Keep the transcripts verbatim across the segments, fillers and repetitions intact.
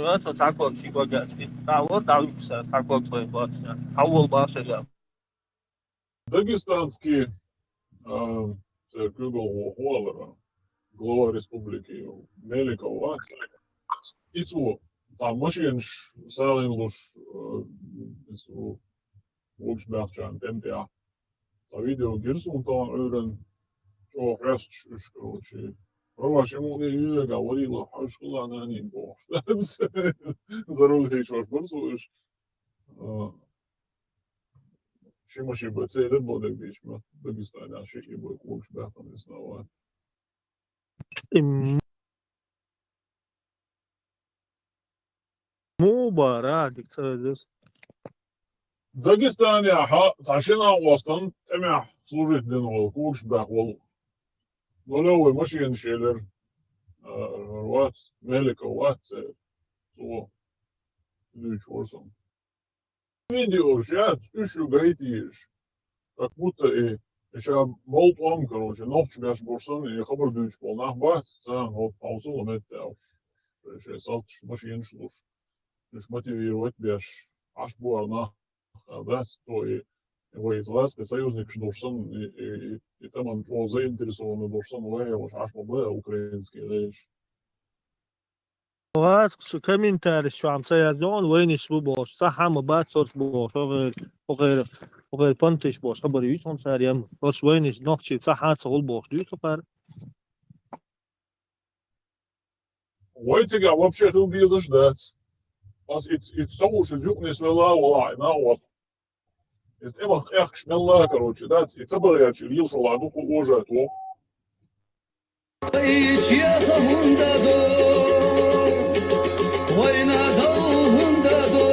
Цо цхьа ког ши ког яц. Цхьа вот, дӀа юкса, цхьа ког бай бац. Хьавол башар я. Дагестанский, а, церкви глава, глава республики Меликов вац. И цо, цхьа машенаш сагӀийна луш, а, и цо вугаш баьхчарна тӀем тӀехь. Цхьа видео гира суна тахана Ӏуьйранна, чӀогӀа хьоьстуш уьш, короче. Рогаш и мукъане юьйга варийла хьожаш хилла нанин бохуш. Зарул хьийшош бар со уьш. А, ши машин бай церан бо дагадийча ма, Дагестанехь ши и бай когаш баьккхина висна ван. Им муха бара, дика ца везас. Дагестанехь цхьа шина къостан тӀемехь служить дина волу, когаш баьхна волу. Нолевой машенаш елира, а, вац, Меликов вац церан. Цо дуьйцуш вара со. Видеош яц, уьш ю гайтийраш. Как будто и, и ша мол тӀом, короче, нохча беш бор санна, и хабар дуьйцуш болу нах бац, царна хӀокху хьовсал а меттехь уьш, шайн салташ, машенаш луш. Уьш мотивировать беш, Ӏаш бу ара нах, аьлла дац, то и, и вай иза лаьцна союзникаш долуш санна, и, и, и, и тӀаман чӀогӀа заинтересованный долуш санна, вай хьалаш Ӏаш ма бу украинский гӀирсаш. Вац, шу комментарийш чохь ца яздо хьуна, вайнаш бу бохуш, цхьа хьама бац царца бохуш, хӀокхеран, хӀокхеран, хӀокхеран понташ бохуш, хабар юьйцу хьуна цара ям. Оцу вайнаш нохчий цхьа хьан ца хуьлу бохуш дуьйцу хӀара. Вай цигахь вообще хила дезаш дац. Ас ит, ит ца хууш, иза юкъа нисвелла а валахь, и накъост. Иза тӀемах къехкаш мелла а, короче, дац, и ца бахьерчий лелаш валахь ду кху ожа тӀо. Вай чеха хӀунда до, вайна дов хӀунда до,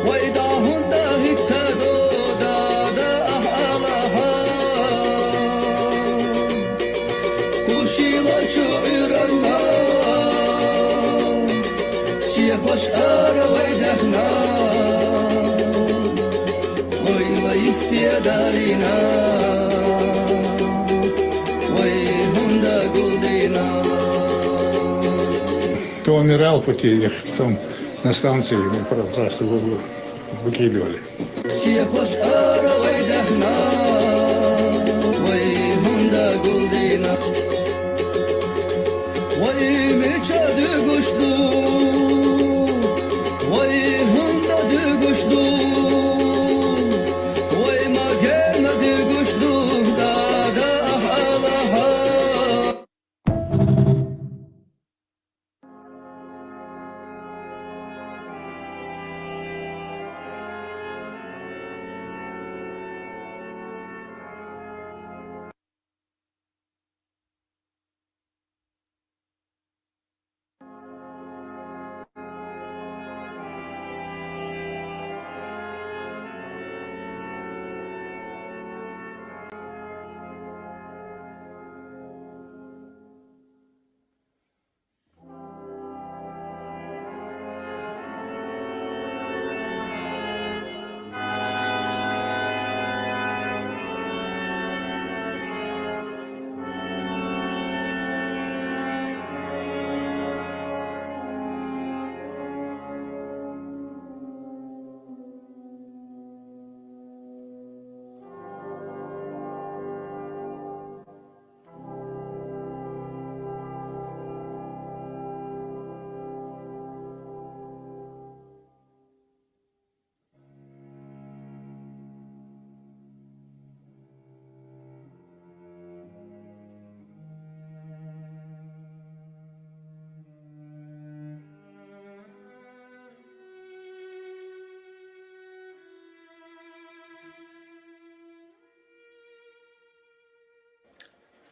вай да хӀунда хӀитта до, да, да, ахь алахьа. Кху шийла чу Ӏуьйранна, чехош ара вай даьхна, вайла йисте далийна, вай хӀунда гулдина. Кто умирал в пути, их потом на станции, ну, про-, просто вы-, вы-, выкидывали. Чехош ара вай даьхна, вай хӀунда гулдина. Вай мича дуьгуш ду, вай хӀунда дуьгуш ду, вай ма герна дуьгуш ду, да, да, ахь алахьа.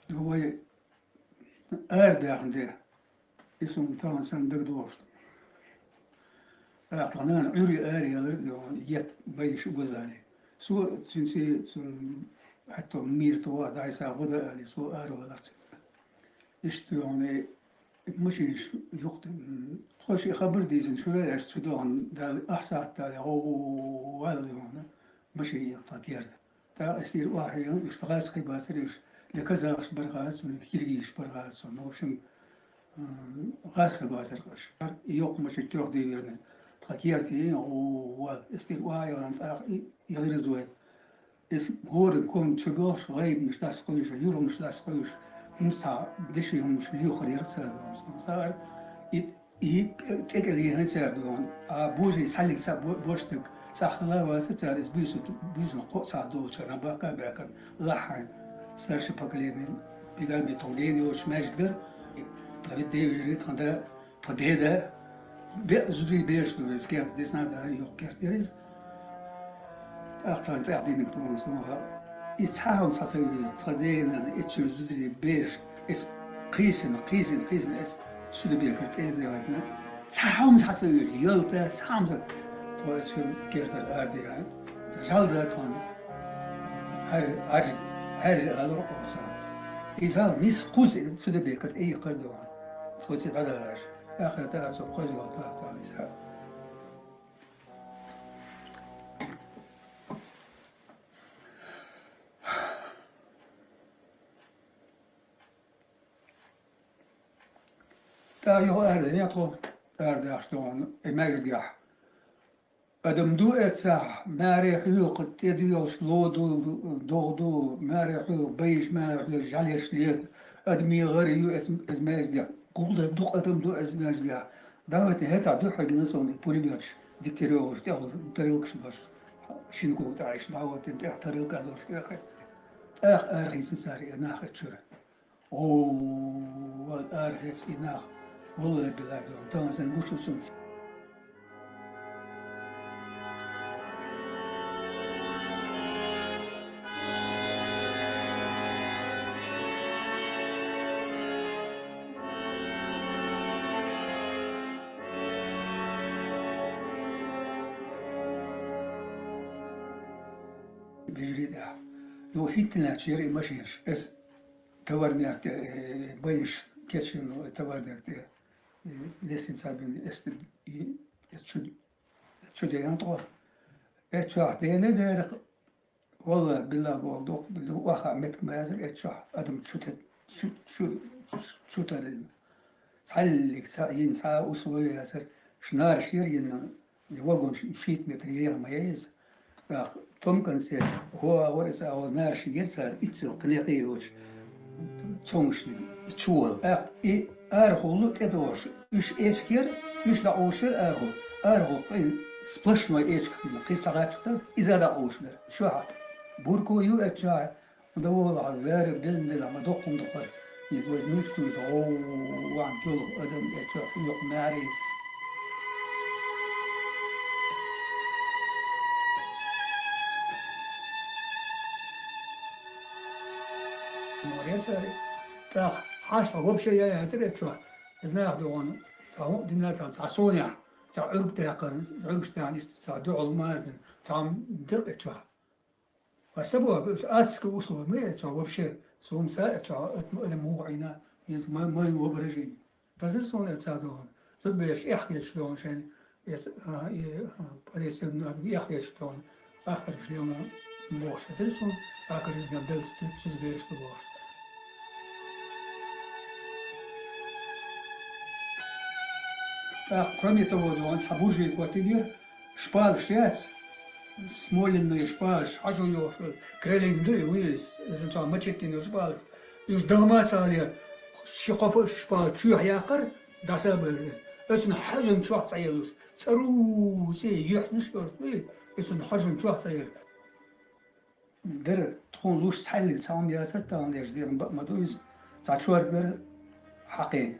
Вай арадаьхна де, и суна тахана санна дагадогӀуш ду. Ахьа тхан нана Ӏуьйре араелира, йо, етт байш узали. Со цуьнца, цуьнан хӀетто мийра тоха, дӀайса гӀо дан али, со араваларца. Иштта, йо, и машинаш юкъа, м, тхо ши хабар дийзина, шура аьлла, цу догӀан дали, ахьа сахьт дали, гӀо-, гӀо-, гӀо-, машин ехта керда. ТӀаккха ас дийр охьаелла, уьш тхаьш кхин бацара уьш, де казахаш бара хаза, цунна киргизаш бара хаза, цунна. В общем, гӀазкхи базар къаш. И йоккха машин трёх дий верна. Тха керте, о, ва, эс тир ва, ян, тӀаккха и, и гӀирзой. Эс горан ком чу бош, гӀайбанаш дас кхуьйш, юргӀанаш дас кхуьйш, хӀумса деши хӀумаш лоьхар яр цар, хӀумса ар, и, и тӀекӀел ехьан цар дуьхьан. А бузи цхьаллиг ца бо-, боштаг цӀахла васа цар, эс буьйса, буьйса кхо цхьа долча, на бака баькан, лахьан, старше поколение, бигами тон ген йоч маьжик дар, тхави девижри тханда Тха деда бе-, зуди беш ду, из керт десна да, юх керт дерез. Ахтан тӀахдинг тон сунга. И цхьа хӀама схьа ца вуьйш, тха дена, и чур зуди беш, эс кхийсина, кхийсина, кхийсина, эс суда бекар тӀе девайтна. Цхьа хӀама схьа ца вуьйш, ялта, цхьа хӀама схьа. Тхо эс чур кертар арди, а? Жал да тхона. Хьар, хьар, хьар алур оца. И жал нис кхуз суда бекар тӀе йикхар дуан. Тхо ци дӀадараш. Ахирата а цо кхозлагӀа тахталиса. ТӀа юха аьрда, я тхо аьрда ахча догӀун, э, маьждигахь. Адам ду эцахь, маьре хьоькху тӀе дуьйалш ло ду, догӀ ду, маьре хьоькху, байш маьре хьоькху, жӀалеш ле, адамий гӀар ю эц-, эц маьждигахь. Гулда дукха адам ду эц маьждигахь. Давайте хӀета дуьхьал гина сон и пулемёташ, Дегтярёваш, тӀехула тарелкаш дош, шин куг тӀаьш, давайте тӀех тарелка дош тӀехе. ТӀаккха арахийцина цара и нах эцура. О, вал арахецкий нах, валлай, билла, дон, тан сан гучу сунца. Бижри да. Ю хитна чери машинаш. Эс товарняк, э, баиш кечину товарняк, э, лестница бин эс, и, эс чу, чу де янтуа. Эс чу ах дене дерх, валла, билла, бо, док, ду, аха, метк мазр, эс чу ах, адам чу те, чу, чу, чу тарин. Цхьаллик ца, йин ца условия сар, шнар шир йин, вагон ши-, шийтта метр ера ма яйз. Ах, том конце, хо, а, вар, эс, а, вар, нар ши гер цар, иццел кнеке йоч, цомшни, и чуал. Ах, и архулу тӀедош, уьш эчкер, уьш да ошер арху, арху, и сплошной эчк, кис цагачка, иза да ошер. Шо ха, бурко ю эча, Да вола хьал, ваьра безна дела, ма доккхун духар. Из вай муьстуьйса, гӀов, ван, тюлух, адам, э, чо, юх, маьри. Морец ари. ТӀаккха хьашт вообще я, я, тӀе чо. Знах догон, ца ху-, дина ца, ца соня, ца Ӏург тӀаккха, Ӏургш тӀаккха, ца дугӀал мардин, ца дир, э, чо. Ва сабо, адские условия, мы, это вообще, сумца, это, это мугӀина, из мо-, мои ображение. Пазир сон это садон. Зубеш, эх, я что он шен, эс, а, и, а, паресен, а, эх, я что он, ахар жлёна мош. Это сон, ахар жлёна бел, ты, ты, зубеш, что мош. Так, кроме того, он сабужи квартире, шпал шец, смоленный шпал, хьажу йоху, крелин дуй, уй, изначал мачетин шпал. Уж дама цале, ши кхопа шпал чуьх яккхар, даса бер. Эцун хьажун чух цаелуш. Цару ци юхнаш йорт, уй, эцун хьажун чух цаер. Дара, тхуна луш цхьаьллиг цхьа хӀума яцар, тахана леш дера бакъ ма ду иза. Цхьа чорбер хьакхе,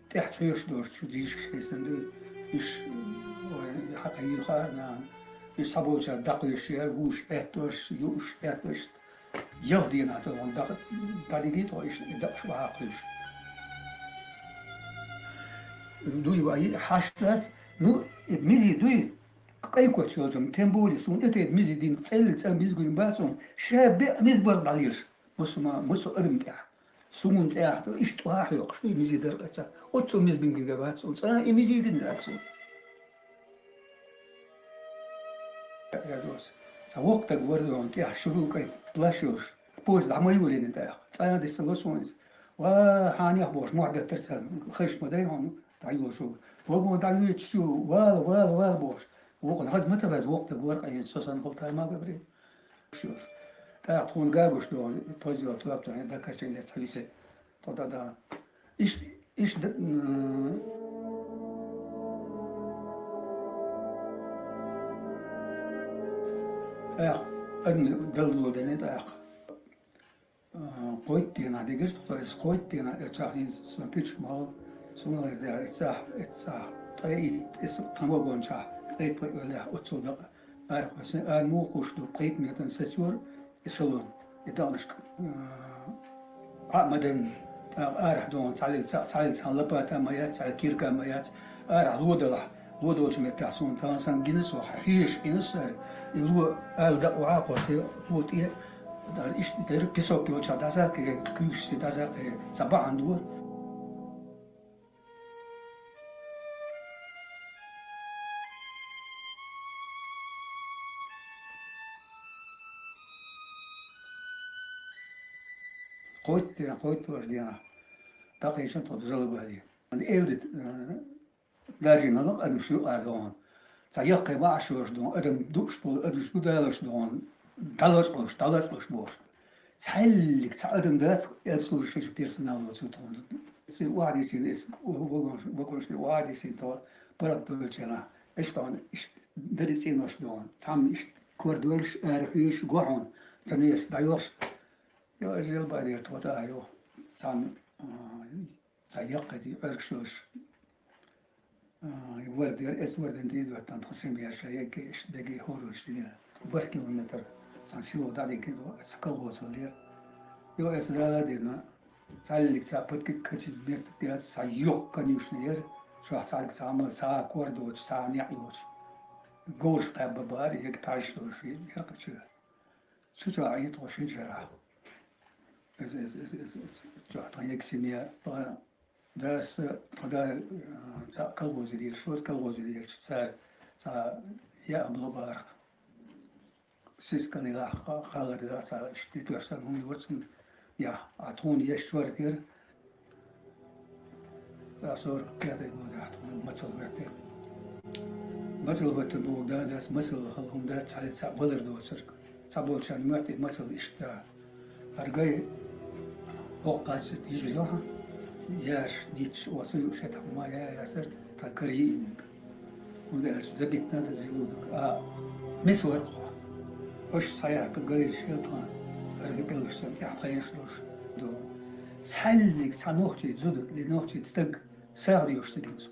тӀехь чхьоьш долуш, чу зижигаш хьийсан дуй. Уьш, ой, хьакхе юьхара нана. Уьш схьаболчара дакхоьш яра, вуш Ӏеттош, юуш Ӏеттош. Ялх дийнахь тахана дакъа, дӀадигий тхо, уьш дакъаш бахьа кхуьйш. Дуй ваи, хьаш дац, ну, и мизи дуй. Кхайкхоч йолчун, тем более, суна тӀе мизи дина, цӀелли цӀа мизи гуйна бац суна, ша беа мизи бар дӀалийраш, массо ма-, массо адам тӀехь. Суна тӀехь, иштта хьоькхуш, и мизи дар къаца. Оццо мизи бина гина бац суна, цӀа и мизи дина дац суна. Ца воккха стаг вара йоьхна тӀехь, шуру кӀайн плащ йолуш, поезд дӀа ма юлийна тӀехь, цӀа дисало суна иза. Ва, хьанех бохуш, мохь беттара царна, хезаш ма дай хьуна, дӀайолуш ву. Вагон дӀайоьдуш чу, вала, вала, вала бохуш. Вукхун хаза ма ца веза, воккха дагор къайна, со санна хилла тайма бабри. ТӀаккха тхуна гагуш ду, тхоьзо тоьпта, дакарчийна цхьа висе. Тхо да, да. Иш, иш, д-, м, тӀаккха, адамна далло дена тӀаккха. А, кхойтта дийнахь дигира тхо, иза кхойтта дийнахь, эцахь хӀинца сан пичча ма хилла, суна хеза, эцахь, эцахь, ткъе итт, эс тхан вагончохь, ткъе итт пхиъ веллехь, оццул дакъа арахь кхоьссина, ара муха кхуьуш ду, пхийтта метр сацора эшелон, и дакъанашка, а, Ӏа а ма дан, тӀаккха арахь догӀун, цхьаллица, цхьаллица цхьана лопата ма яц, цхьаллица кирка ма яц, арахь ло далахь, ло долчу меттехь суна тхан сан гина со, хьоьжуш гина со, и ло ала дакъа вахьа кхо се, ло тӀе, иштта дерг песок йолчохь дӀасаккхе, куьйгаш се дӀасаккхе, цхьа бахьана ду. Кхойтта, кхойтта важа дийнахь, дӀакхайшина тхо Жалабаде. Элдит, э, даржийна адамаш юкъара догӀун. Цхьа яккхий ваӀаш йолуш догӀун, адам дууш болу адамаш гудалаш догӀун, дӀалацкъалуш, дӀалацкъалуш бохуш. Цхьаьллиг цхьа адам дац, обслуживающий персонал воцу тхуна. Цига охьадисина, эс вагонаш, вагонаш тӀе охьадисина тхо, паргӀатбевллачарна. Иштта тхуна, иштта дари цӀенош догӀун. Цхьамма иштта кор долуш, ара хьоьжуш, гохьун, ца неса дӀайохуш. Йо, Жалабадера тхо тӀе а йо. Цхьамма, а, Цхьа яккхий Ӏергаш йолуш, а, вардер, эс варден дийр доттан тхан семья ша егге, иштта бегге хӀоруш дина. Барх километр цхьана село дӀадигна, эс колхозаллера. Йо, эс дала дина, цхьаллиг цхьа подкид качид места тӀе, цхьа йоккха конюшня яра, чохь цхьаллиг цхьа ма, цхьа кор доцуш, цхьа неӀ йоцуш. Говраш кхаьбба бара, егге пхьаьжаш долуш, яра кхачу. Цу чохь Ӏийта тхо ши шарахь. Эс, эс, эс, эс, эс, чохь тхан егга семья, тхан дас, тхан да, а, цхьаъ колхозе лелаш вара, колхозе лелача цара цхьа яа ло бара. Сисканилахь ха-, халар да, цхьа иштта дуьтош санна хӀума вара цунна яхь. А тхуна еш чорпера, Ткъа сорок пятый годехь тхуна мацалла хӀоьттира. Мацалла хӀоьттина боху да, дас мацалла хала хӀума дац, цхьаьна цхьаъ валар доцург. Цхьаболчарна моьтту и мацалла иштта. ХӀара гай хӀокху кхаччалц йижа йохьа, яш, нийташ, оцу юуш хӀетахь ма я яцара, тхан кара йиъниг. ХӀунда аьлча забит надо желудок, а миса вара кхо. Аша схьаяккха гайша хила тхан, хӀара хи пӀелгаш санна тӀаьхьа тхайнаш долуш ду. Цхьаьллиг цхьа нохчий зуда, ли нохчий стаг сагӀа доьшуш ца гина со.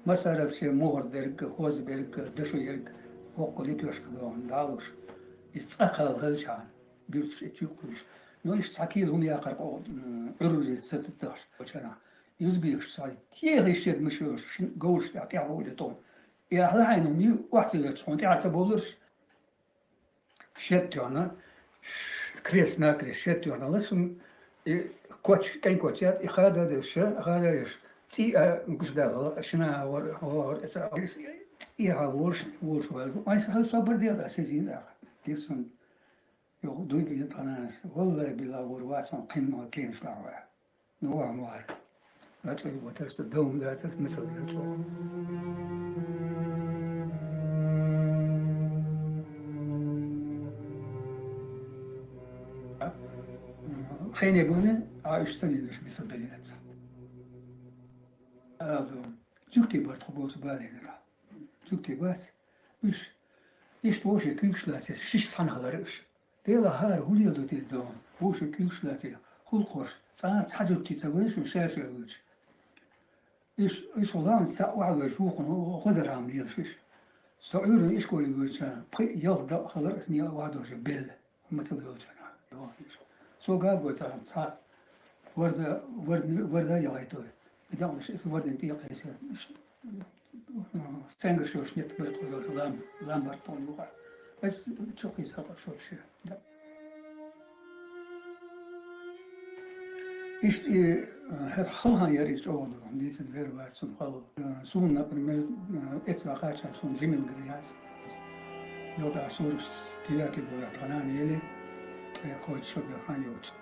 Масаров шен могӀар дерг, хӀоза берг, дашо ерг, хӀокху литвешка догӀун, дӀалуш. Иза цкъа кхалла хилчхьана, буьрташ и чу кхуьйсуш. Ну, иштта цхьа кийла хӀума яккхар кхо, м, Ӏуьрриза ца тутахьаш, оцу чанахь. Иза бехаш цхьа техий шед муьшуьраш шин говраш тӀехь, тӀехь бовле тхуна. И ахьа лахьайна хӀума ю, охьа ца йоьттуш хьуна тӀаьхьа ца бовлурш. Шед тоьхна, ш-, крест-накрест шед тоьхна ласун, и коч, кӀайн коч яц, и хада деш, хада деш. ЦӀий а гуш дагӀа, шина а вар, вар, эца, и хьа волуш, волуш вар. Вайн са хьал собар дел, а сезин а. Дисун. Йо, дуй бин тханас. Валлай, билла, вар вацун, кхин ма кенш дагӀа. Ну, а мар. Лачкъа ватарца дом дацар, мисал дира чӀогӀа. Хене буйна, а уьш ца лелаш, мисал беринца. Алду, жугти бар тхо боцу балинара. Жугти бац. Уьш, иштта вовше куьйгаш лацийса, шиш цхьаьна хилар уьш. Дела хӀара хӀун леладо те догӀун, вовшийн куьйгаш лаций, хӀуллакхаш, цкъа а цхьа жуьгти ца вевзаш, ша-ша вуьйцуш. Иш, иш гӀулам цхьаъ охьавевзаш вукхунна гӀо дар хӀама лелаш иш. Со Ӏуьйранна ишколе вуьйцучарна, пхиъ-ялх дакъа хилар аса некъа охьадожий белла, мацалла йолчарна. Цо гагой царна цхьа варда, варда, варда яхайтур. И дакъанаш аса вардина тӀекхийса. Стенгаш йолуш нет бара тхо йолуш лам, лам бара тхуна юкъахь. Ас чу кхийса хьо шо ши. Да. Иштта и, э, хӀара халхана яра иза чӀогӀа ду, дийцина вер вац цунна хала. Э, суна, например, э, эцна кхаччалц суна жимил гина яц. Йода сорок девятый год тханана ели, э, кхочу шо бер хан йоцу.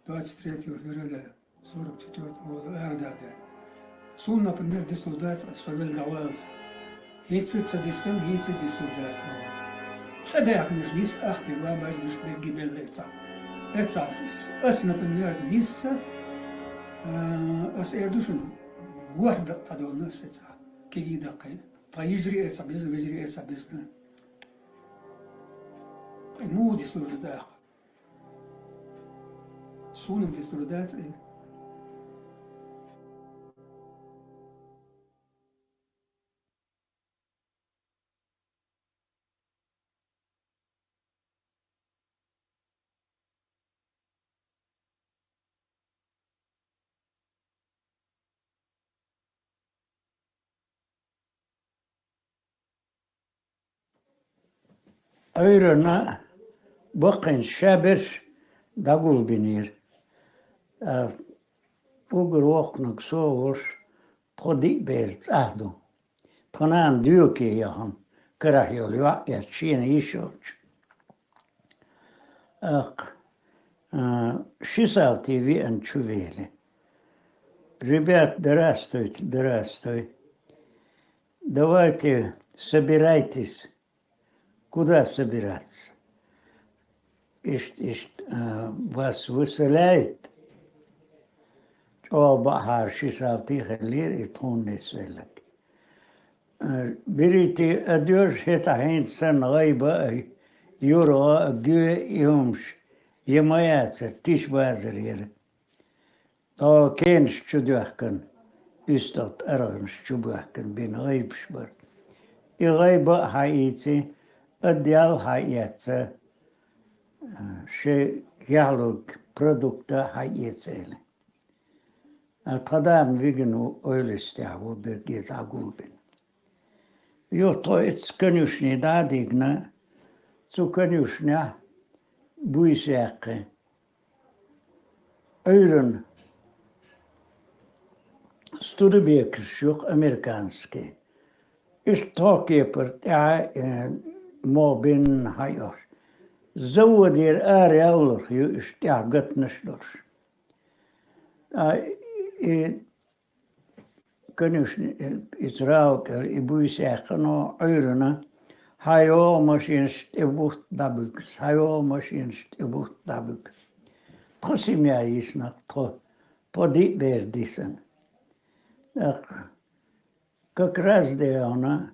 двадцать третьего февраля сорок четвёртого года арадаьд. Суна, например, дицлуш дац, со велга валца. ХӀинца а ца дицденна, хӀинца а дицлуш дац. ЦӀа баьхкинарш нийсса ахпе вабаш беш бегги белла эца. Эца ас, ас, например, нийсса, а, ас эр ду шуна, ворхӀ дакъа дӀадолна ас эца. Кегий даккхий. Тха йижарий эца беза, вежарий эца беза. Ай, муха дицлуш да дакъа? Суна дицлуш дац, ай. Ӏуьйранна баккхийча шаберш дӀагулбинера. А, угар воккханиг со а волуш, тхо диъ бер цӀахь ду. Тхан нана доьке яхана, карахь йолу йоӀ эцна, шена йиш йолчу. ТӀаккха, а, ши салти веана чу вели. Ребят, здравствуйте, здравствуйте. Давайте, собирайтесь. Куда собираться? Иштта, иштта, а, вас выселяют. ЧӀогӀа баьхьара ши салти хиллера и тхуна нисвелларг. Э, берите одежду, хӀетахь хӀинца санна гӀайба а, юргӀа а, гоь а, и хӀумаш я ма яцара, тиша базар яра. ТӀо кенаш чу доьхкина, уьстагӀ тӀаргӀанаш чу боьхкина бина гӀайбаш бара. И гӀайба а хьаийци, одеял хьаэцна, э, шен яхьлург продукта а хьаэцийла. А тхан да ма вигина ву, ойластехь ву берриге дӀагулбина. Юха тхо ицца конюшне дӀа а дигна, цу конюшнехь буьйса яьккхи. Ӏуьйранна студебекерш ю-кх американский. Уьш тхо кепара тӀаьхьа, э, мо бинна хьайош. Заводера ара яллалц ю уьш тӀаьхьа гатанаш долуш. А, и конюшни, и, и црал кӀел, и буьйса яьккхина Ӏуьйранна, хьайогӀу машенаш тӀе бутт дӀабуьгу, хьайогӀу машенаш тӀе бутт дӀабуьгу. Тхо семья йисна, тхо, тхо диъ бер дисна. ТӀаккха как раз де хьуна,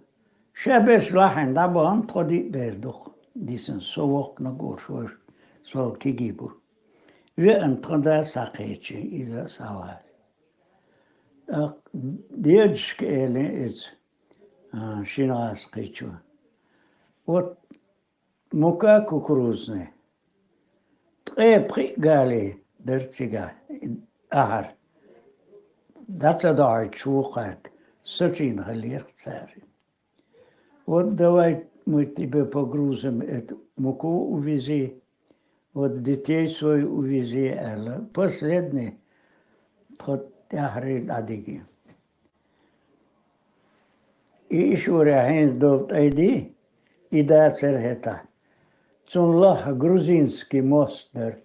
шаберш лахьийна дӀабахана тхо диъ бер ду-кх дисна, со воккханиг а волуш, вайша сол кегий бу. Веана тхан да схьакхечи, иза а схьаваьлла. ТӀаккха дедушка элира иза, а, шина гӀазкхичо. Вот мука кукурузная. Ткъе пхиъ гали дара цигахь ахьар. ДӀа ца дохьуьйтуш ву кхаьрга, сацийна хиллера цара. Вот давай мы тебе погрузим эту муку, увези, вот детей своих увези, аьлла. Последний тхо тӀаьххьара дӀадиги. И ишуре хьенца долу тӀай ди, и дацара хӀетахь. Цунна лахахь Грузинский мост дара,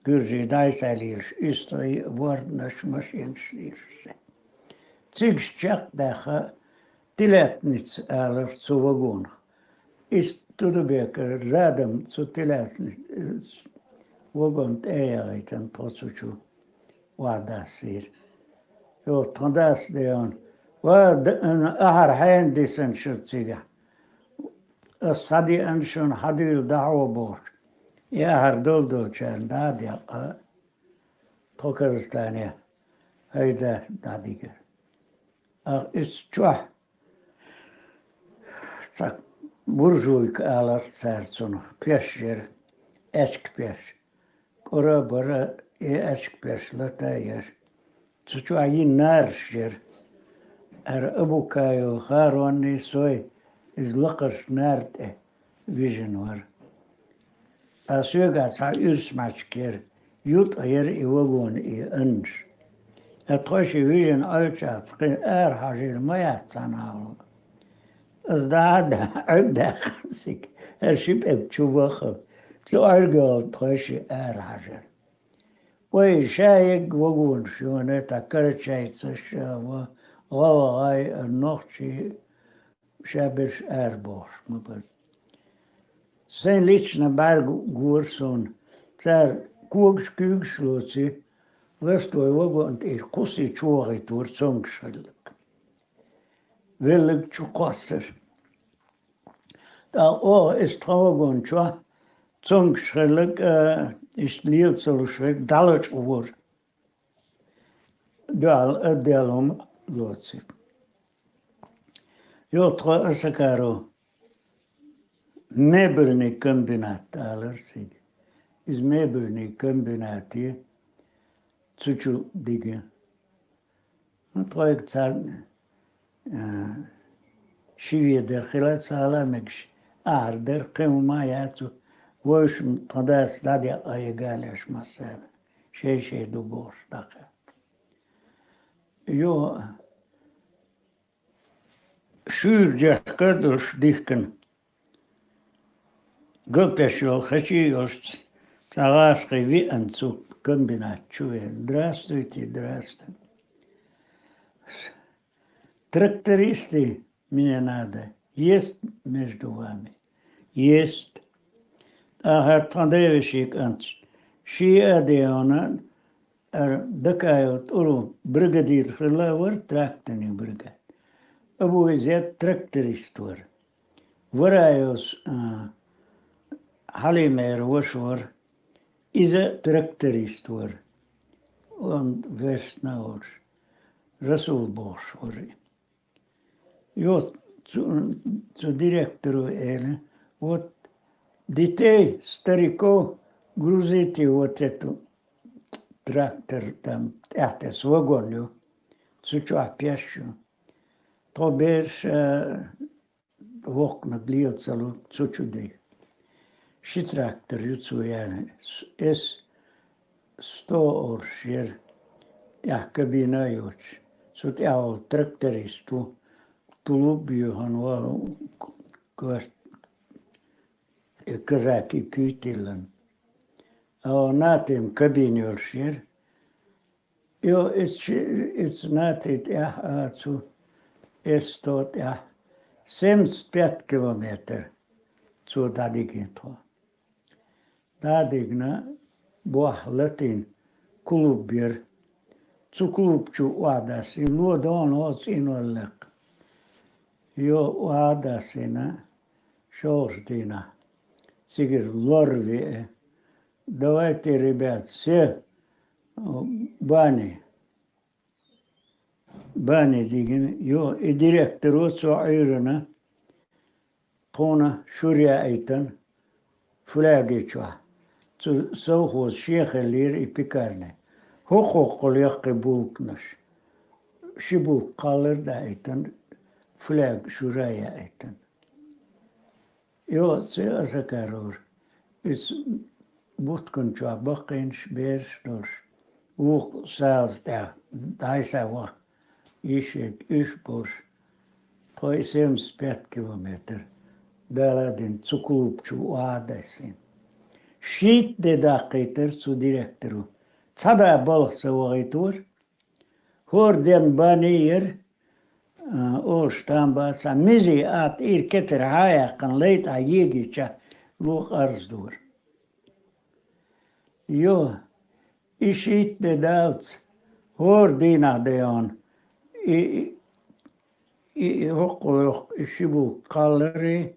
гуьржий дӀасалелаш, уьстагӀий а, ворданаш, машенаш лелаш. Цигаш чекхдаьхна, телятница алара цу вагонах. И студебекер задом цу телятница вагон тӀе а яхийтина, тхо цу чу охьадассийра. Йо, тхан дас де хьуна. Ва, д-, ан-, ахьар хьенан дисна шу цигахь? Ас схьадеана шуна, хьадуьйла дӀахьо бохуш. И ахьар долу долчарна дӀа а декъна, тхо Казахстанехь хӀайда дӀадигира. Ах, иза чохь цхьа буржуйка алара цара цунах, пеш яра, аьчка пеш. КӀора а бара, и аьчка пеш лата а яра. Цу чохь йина нараш яра. Ара Абукаев Харонний, сой, иза лакхарчу нара тӀе вижина вара. Ткъа соьгахь цхьа уьрс мачка яра, ютӀа яра и вагон, и аннаш. Ткъа тхойшиъ вижина Ӏуьллучохь кхин ара хьажийла ма яц цхьана а ву. Аса дӀа а даьхна, Ӏуьрг даьккхина цига, аса ши пӀелг чу баххара, цу Ӏуьргехула тхойшиъ ара хьажара. Вай ша егга вагонаш йола, тӀаккха карачайцаш, а, ва-, гӀалгӀай, а, нохчий, ша берш арабоахаш ма бара. Сайн личный бӀаргагора сона. Цар когаш-куьйгаш лоций, лазаш вай вагон тӀера кхуссий чувахийтавора цомгаш хилларг. Велларг чукхоссар. ТӀаккха оаха иштта тха вагон чохь цомгаш хилларг, а, иштта лела ца луш верг дӀалачкъавора. Дуьхьал отдело-м лоций. Йо, тхо Осакаров мебельный комбинат алар цига. Иза мебельный комбинат я, цу чу дигна. Ну, тхоьга царна, а, ши ведар хила ца хила мегаш, ахьар дар, кхин хӀума яц цу. Вовшашна тхан дас дӀадекъа ягалеш массара. Шай-шай ду бохуш дӀакхаьчна. Йо, шуьйра дехкар а долуш дихкина. Гапеш йолу хачий а йолуш, цхьа гӀазкхий веана цу комбинат чу веана. Здравствуйте, здравствуйте. Трактористы мне надо. Есть между вами? Есть. ТӀаккха тхан девешин кӀант, ши а деона, ара Дакаев ТӀуру бригадир хилла вара, тракторный бригад. Абу Изет тракторист вара. Вараевс, а, Хьалимера ваша вара. Иза тракторист вара. Он версна волуш. Расул бохуш вара. И вот цу, цу директоро элира: «Вот детей, стариков грузите вот эту трактор, там, тӀаьхьатесна вагон ю, цу чохь пеш ю. Тхо бераш, а, воккханиг лела ца лу, цу чу де». Ши трактор ю цо яьлла. С-, С сто олуш яра, тӀехь кабина а йоцуш. Цу тӀехь волу тракторист ву, тулуп а юьйхина вахана, к-, к-, казаки куьйга тиллина. А Натим кабина йолуш яра. Йо, иза чи-, иза Нати тӀехь, а, цу С сто тӀехь семьдесят пять километр цо дӀадигина тхо. ДӀадигна, бохь латийна клуб яра. Цу клуб чу охьадасса, и ло дона оцу цӀийнолла лекха. Йо, охьадассина, шолгӀачу дийнахь цигара лор веа. Давайте, ребят, все, бани. Бани дигина. Йо, и директоро цо Ӏуьйранна, тхуна шура яийтина фляги чохь. Цу совхоза шен хиллера и пекарня. ХӀокху-хӀокхул яккхий булканаш. Ши булка кхаллара даийтина, фляг шура яийтина. Йо, цу Осакарора. Иза буткан чохь баккхийнаш бераш долуш, вукху салаза тӀехь дӀасаваха, ишиг уьш болуш, тхо и семьдесят пять километр Дала а дина цу клуб чу охьа а дассийна. Шийтта де даккхийтара цу директоро. Цхьа да балха ца вахийтора. ХӀора денна бани яра, а, олуш там бац, а мизи а тӀера кетар хьа а яьккхина, лай тӀехь егийча, ло къарздора. Йо, и шийтта де далц, хӀора дийнахь де йона, и, и, и, и хӀокхул йоккха, и ши булка кхалларий,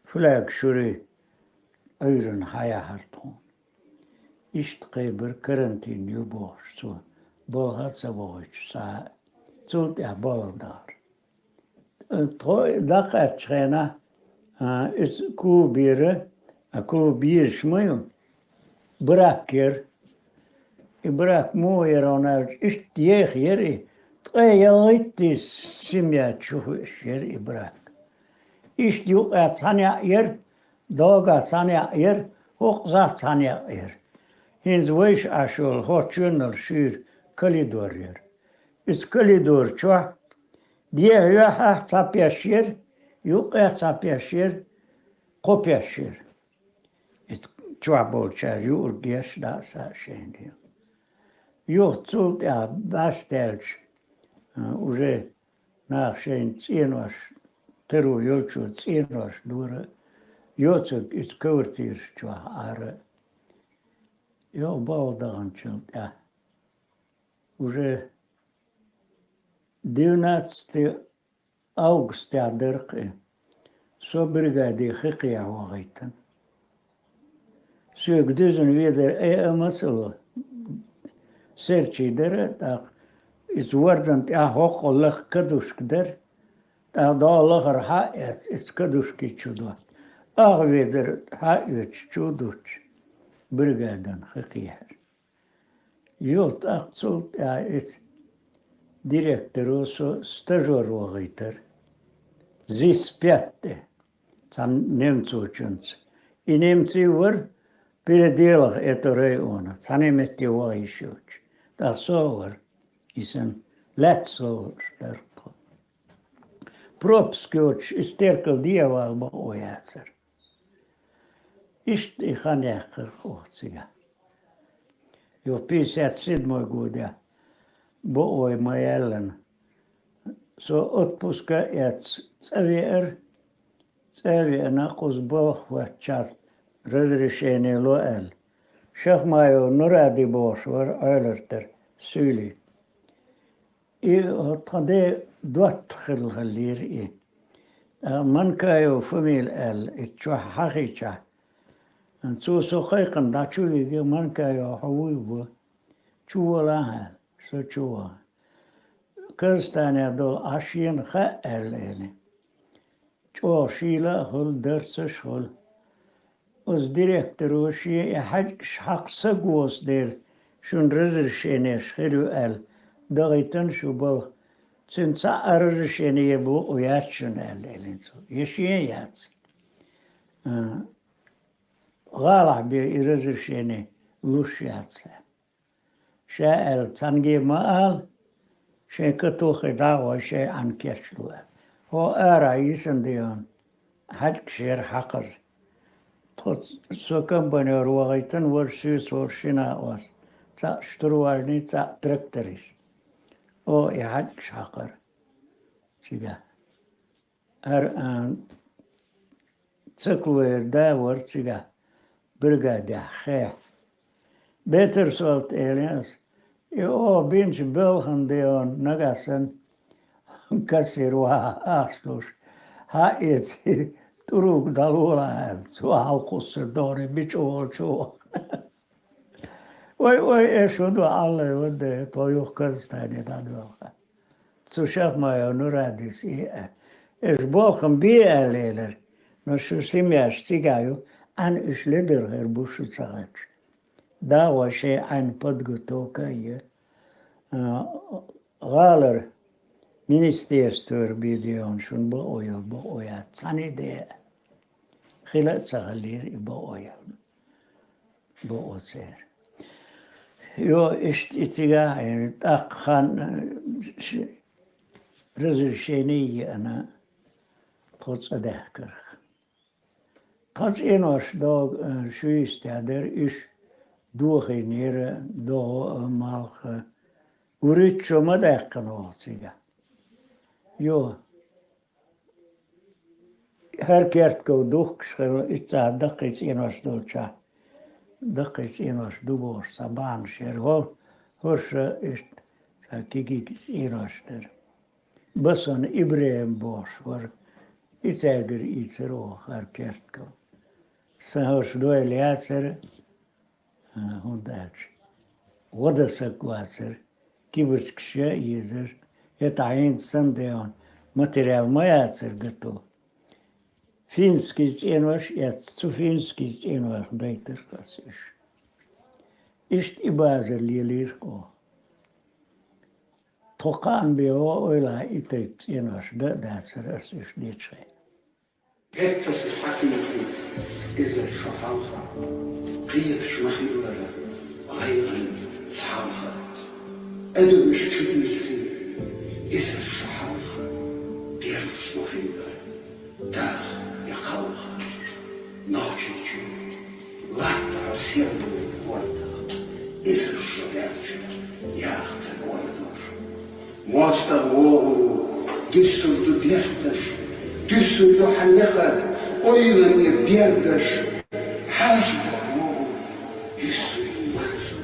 фляг шура Ӏуьйранна хьаяхьара тхуна. Иштта кхайбира, карантин ю бохуш цо, балха а ца вахийтуш цхьа а. Цул тӀаьхьа балха дахара. Тхо дӀакхаьччу хенахь, а, иза клуб яра, а, клуб езаш ма ю, брак яра. И брак муха яра хьуна аьлча, иштта еха яра и, ткъе ялхиттий семья чу хууш яра и брак. Иштта юккъехь цхьаьна яӀ яра, догӀахь цхьаьна яӀ яра, хӀокхузахь цхьаьна яӀ яра. ХӀинца вайша Ӏаш йолу хӀокху чоьнал шуьйра коридор яра. Иза коридор чохь дехьа-юьхьехь цхьа пеш яра, юккъехь цхьа пеш яра, кхо пеш яра. Иза чохь болчара юург еш дӀа а са а шайна дела. Юха цул тӀаьхьа бӀаьстаьлча, а, уже наха шайн цӀенош, таро йолчо цӀенош дора, йоцург ицу квартираш чохь Ӏара. Юха балха даханчул тӀаьхьа. Уже двенадцатого августехь дара-кх и. Со бригаде хи кхехьа вахийтина. Соьга дуьзна ведар айа а ма ца ло. Серчий дара, тӀаккха иза вордан тӀехь хӀокху лаха кадушка дара, тӀаккха догӀу лахара хьа а эцна, иза кадушки чу дотта. Ах ведар хьа а оьцуш, чу а дуттуш, бригадана хи кхехьира. Юха тӀаккха цул тӀаьхьа иза директоро со стажёр вахийтара. Зис пятте, цхьана немцочунца. И немций вара переделах этого района, цхьана метте ваха йиш йоцуш. ТӀаккха со а вара, и санна, лаьцна со волуш дара-кх. Пропуск йоцуш, и стеркал де а вала бакъо яцара. Иштта и хан яьккхира оха цигахь. Юха пятьдесят седьмой годехь бакъо ма яьллина. Со отпуска а эцна цӀа веара, цӀа а веана, кхуза балха хӀоттачарна разрешение ло аьлла. Шахмаев Нуради бохуш вара Ӏоьларта, суьйли. И тхан де доттагӀа хилла хиллера и. А, Манкаев фамили аьлла, и чохь хьахийчахь. Цо со кхайкхина дӀа чу вига, Манкаев, хьо вуй ву? Чу волахьа аьлла, со чу вахана. Казахстанехь долу Ӏа шена хаьа аьлла элира. ЧӀогӀа шийла а хуьлу, дарцаш а хуьлу. Оцу директоро шен и хьаьжкӀаш хьакха саг воцу дела, шуна разрешенеш хир ю аьлла, дахийтина шу балха. Цуьнан цхьа а разрешение бакъо яц шуна аьлла элира цо. Я шен яц. А, гӀалахь бен и разрешение луш яц аьлла. Ша аьлла, цхьаьнгге ма ала, шайн катохий дӀа а гӀой, шайн Ӏаьнна кечло аьлла. ХӀо ара йисина деана, хьаьжкӀаш яра хьакхаза. Тхо со комбайнёр вахийтина, важа соьца волуш шина а оцу. Цхьаъ штурвальный, цхьаъ тракторист. О, и хьаьжкӀаш хьакхара цигахь. Ар-, а, циклойр да вара цигахь, бригадехь, хехь. Бетар солт элира ас, и оха бинчу белхан деона нагахь санна кассир ваха ахча луш, хьаэца, тӀург дӀалолахьа аьлла, цо хьалакхуссур догӀу, бича волчу. Ой, ой, аш хӀун ду, Аллай вадда, тхо юха Казахстане дӀадоьлху. Цу Шахмаев Нурадис и а. Аш болх-м бе аьлла элира, но шу семьяш цигахь ю, Ӏаьнна уьш ледара хир бу шу ца хилча. ДагӀой шайн Ӏаьнна подготовка а е. А, гӀалара министерствора бен деона шуна бакъо йолу, бакъо яц, цхьаьна де а. Хила а ца хиллера и бакъо йолу. Бакъо церан. Йо, иштта и цигахь а, тӀаккха хан, ш-, разрешение а еана, тхо цӀа даьхкарх. Тхан цӀенош догӀу, а, шуьйста дара, уьш дохийнера, догӀу а, малх а. ВуьрхӀитта шо ма даьккхина оха цигахь. Йо, хӀара керткал духкуш хилла, иццахь даккхий цӀенош долчохь, даккхий цӀенош ду бохуш цхьа бахьанаш яра. ХӀо-, хӀорш иштта цхьа кегий цӀенош дара. Басан ИбрахӀим бохуш вара, и цаьргара ийцира оха хӀара керткал. Сан хӀорш дойла яцара, а, хӀунда аьлча гӀо дан саг вацара, кибарчкаш ян езара, хӀета хьенца санна деана материал ма яцара гато. Финский цӀенош эцна, цу финский цӀенойх дайтира ас уьш. Иштта и базар лелийра-кх оха. Тхо кхаъна бен ван ойла и тайпа цӀенош дан а дацара ас уьш дечу хенахь. Эццахь схьакхийкхира иза шо хьалха, кхеташ ма-хиллара, гӀайгӀан цхьалха. Адамаш чудуьйцира иза шо хьалха, герзаш ма-хиллара, даха я кхалха. Нохчийчоь латтахь сервале гӀортах, иза шо даьлча, МостагӀа вогӀу, дуьссур ду дерташ, дуьссур ду хьан некъа ойлане бердаш. Хьаьша боху вогӀу, дуьссур ю марзо.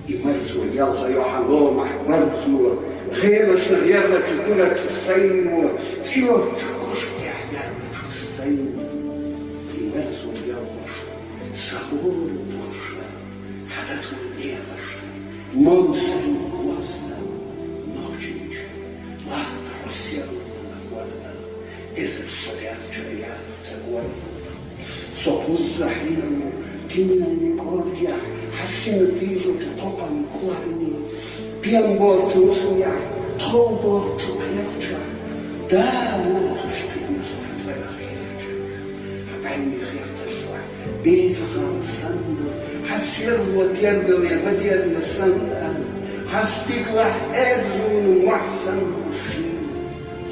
И марзо ялхайо хьан ломахь барзо, гӀелашна гӀерлачу курачу сайно, цӀерачу кошкехь яьллачу сайно. И марзо ялхош, сан хӀора доша, хьан датур дехаш, мон сайна коста, Нохчийчу латтахь хьо серло хьуна хӀорда, эзар шо даьлча яц ца гойту. Со кхузза хьийру, тинан кӀордехь, хьан сина тийжучу кхокъан кӀорни, пен болчу мусамехь, тхов болчу кхерчахь, да, вон туш кхидна со хьан цӀарах хьерча. Хьан бӀаьннех хьерчаш вац, бецахана санна, хьан серло тергал я ма дезна санна, хьан стигалахь аьрзуна мохь санна ший.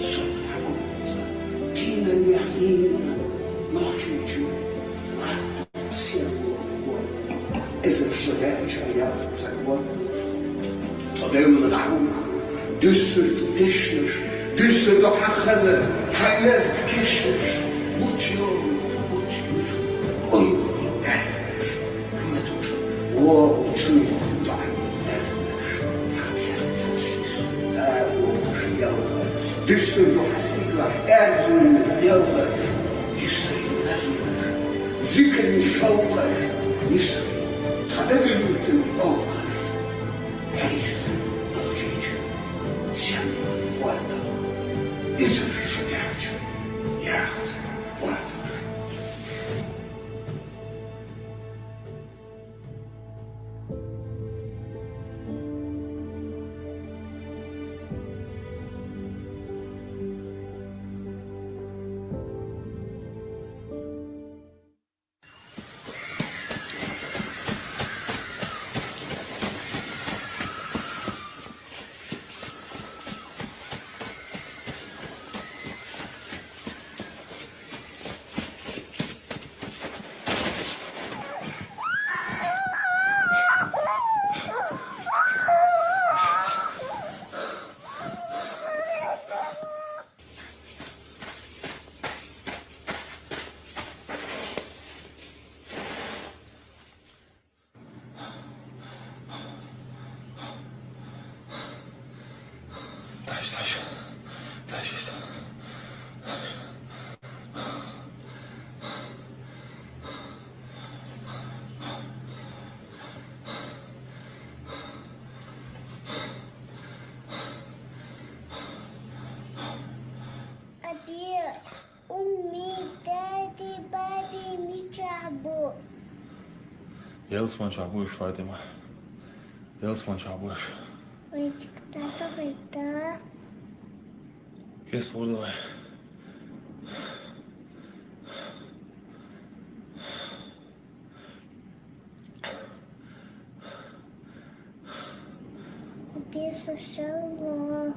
Со хьан гуттар, дийнан мех дийна, Нохчийчу латтахь серло хӀорда, эзар шо даьлча яц ца гойту. Со девлла дӀахьур, дуьссур ду дешнаш, дуьссур ду хьан хаза, хьан леза кешнаш. Бучу йогӀу, бучу южу, ой, бучу даьцнаш, кхетачу вогӀучу доӀа даьзнаш. Хьан кхерцаш, да, вогӀуш ялха, дуьссур ду хьан стигалахь аьрзуна ялха. Юьсур ю назмаш, зикаран шовкъаш, юьсур ю тхан дагар юьртан овхаш. Хьайса, Нохчийчу, серло хӀорда, эзар шо даьлча яц ца гойту. Дальше, дальше. Дальше. Аби, умми, дади, баби мичахь бу? Ялсаманчохь бу уьш, Фатима. Ялсаманчохь бу уьш. Вай чик тата гӀайта. Кес гӀур ду вай. Бису шалла.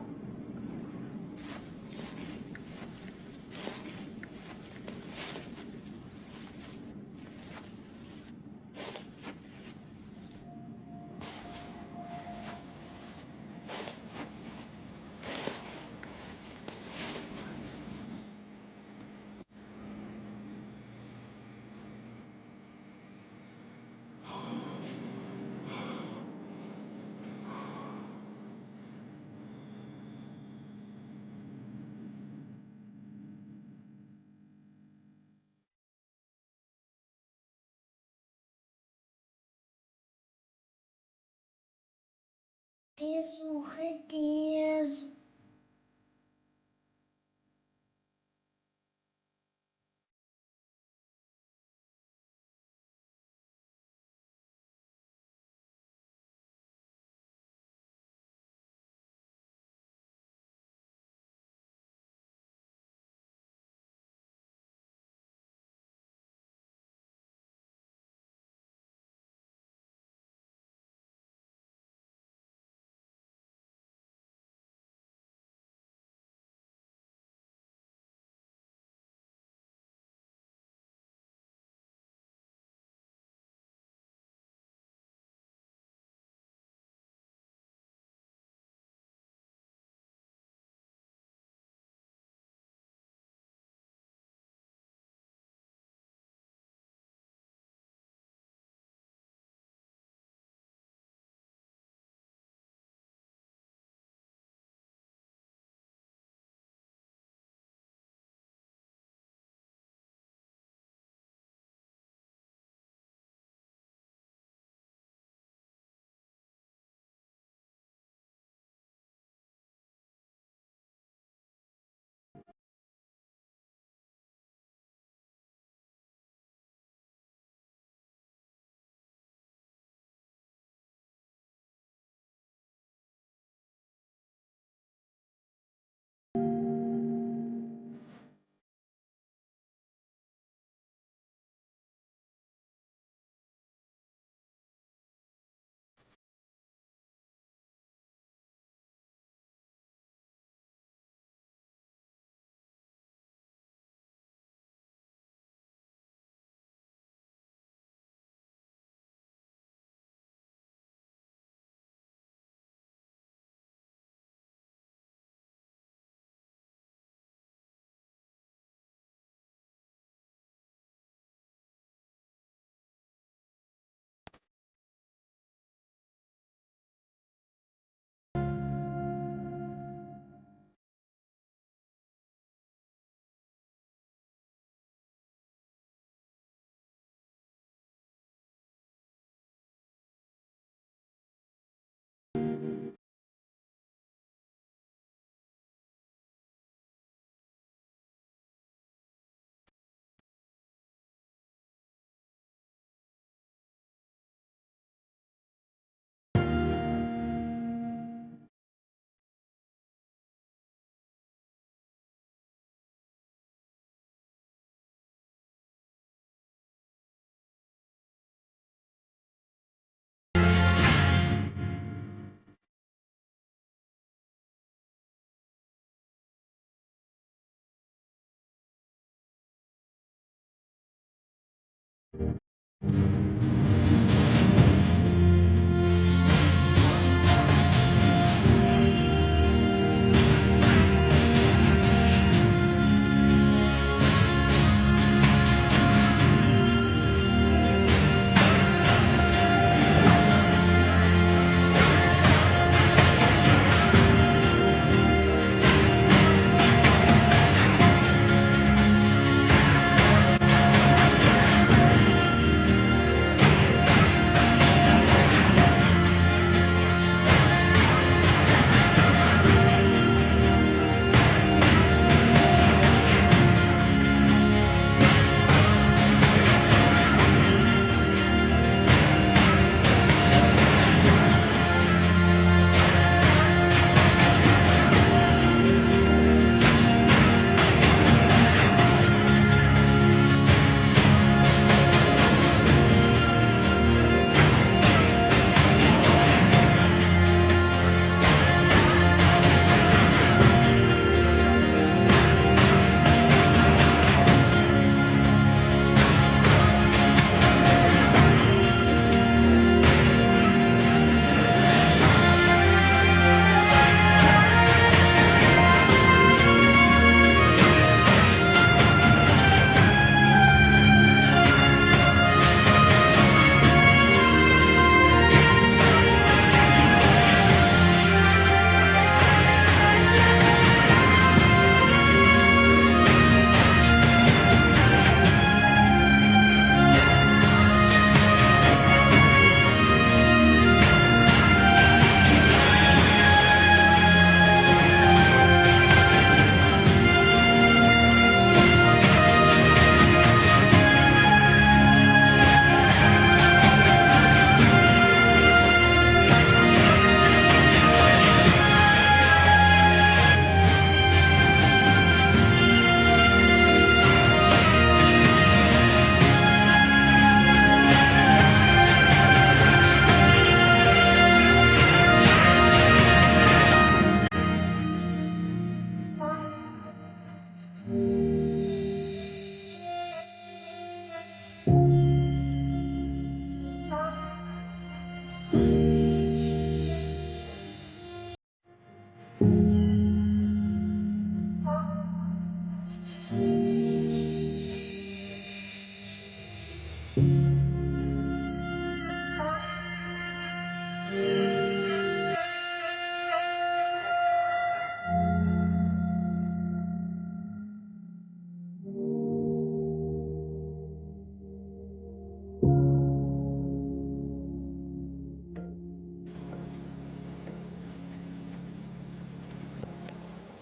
Безу хи дезу.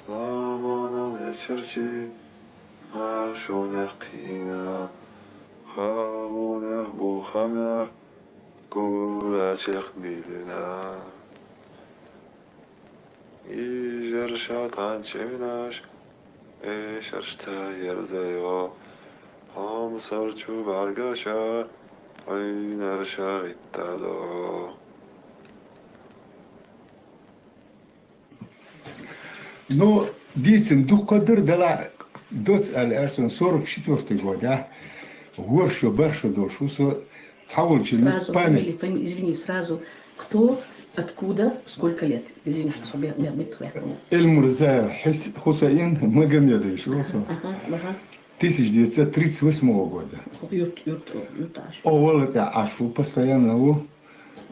Ламанал эцарчи, машунех кхийна, халунех бухамех, гура чекхдилина. Ижар шатан чевнаш, эшаршта ерзайо, хомсар чу баргаша, айнарша гиттадо. Ну, дицин дукха дыр дала доц али арсон сорок четвёртый год, а? Воршо, баршо долшо со цаволчи Сразу, память. Фамилия, фами-, извини, сразу. Кто, откуда, сколько лет? Извини, что я, я, я, я. Эльмурзаев Хис-, Хусаин Магомедович, вот он. Ага, ага. Тысяча девятьсот тридцать восьмого года. Юрт, юрт, юрт, аж. О, Володя, аж у постоянно у,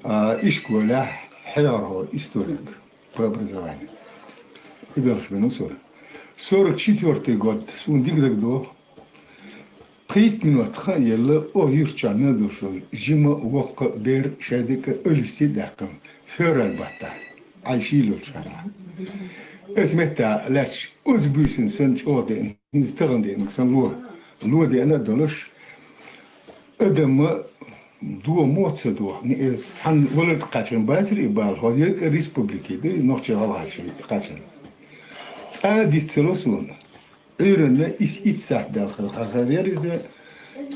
а, и школе, хьяро, историк по образованию. И дальше, ну, всё. Сорок четвёртый год, сун диграгдо. Пхийтта минот хан елла, о юрчанна душул, жима вокка бер шайдика өлсти даккам, февраль батта, ай шилул шана. Эс метта лач, уз буйсин сан чоди, низ таган дин сан ло, ло дена долуш, эдама дуо моца дуо, ни эс сан валар качан базир и бал, хо ерка республики, ди нохча гал качан, качан. Ца дицело сун. Ӏуьйранна ис итт сахьт далхар хахар яр иза,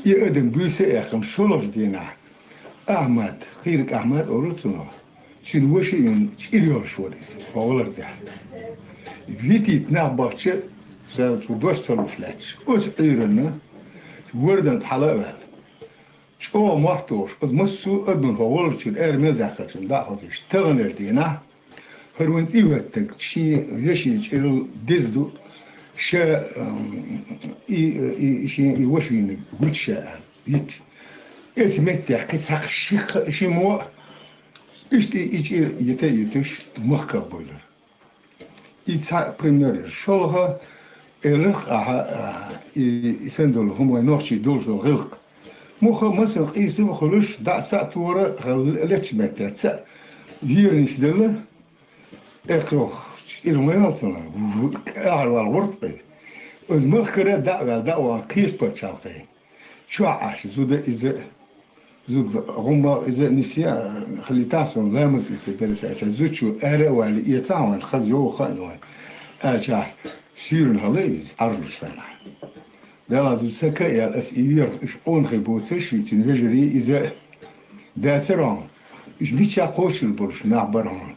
и адам буьйса эхкам шолгӀачу дийнахь. Ахьмад, Хийрак Ахьмад олура цунах. Цуьнан ваша юн чӀир йолуш вара иза, хьо валар тӀехь. Витийта нах бахча, цара цу дош ца луш лаьтташ. Оцу Ӏуьйранна, вардан хьала а ваьлла. ЧӀогӀа мотт долуш, оцу массо а адамо волчуьра, ара мел даьккхачунна дӀа а хозуьйтуш, таханлерчу дийнахь хӀара вайн тӀехӀоьттинарг шен вешин чӀирал деза ду, ша, м, и, и, шен и ваша вийнарг гуча ша аьлла, йитча. Эцу меттехь кхин цхьа ши-, ши мо а, иштта и, и чӀир йита а йитуш, махках буьйлура. И цхьа пример яра. ШолгӀа, элира-кх ахьа, а, и, и санна долу хӀума вайн нохчийн долуш долу гӀиллакх. Муха а, масанна къийсам а хуьлуш, дӀа а, схьа а тора, хьал лечу меттехь цхьаъ вийра нисделла, тӀекхойкхуш, чӀир ма ялцана, ахьа вала гӀуртпе. Оцу махкара дӀа а ваьлла, дӀа а вахана, кхечу пачхьалкхе. Чохь Ӏаш зуда иза, зуда гӀумма иза нисъян, хилийтахь суна ламаз иза деррис аьлча, зудчо ара а валлий, эцахь вайн хаза йогӀу хаьа вайн, аьлча, суьйранна хьала иза, Ӏарлуш вайна. Дала зуда сака а яьлла, ас и вер, уьш къонахий боцуш, и цуьнан вежарий иза дацара хьуна. Уьш миччахь кхочуш болуш нах бара хьуна.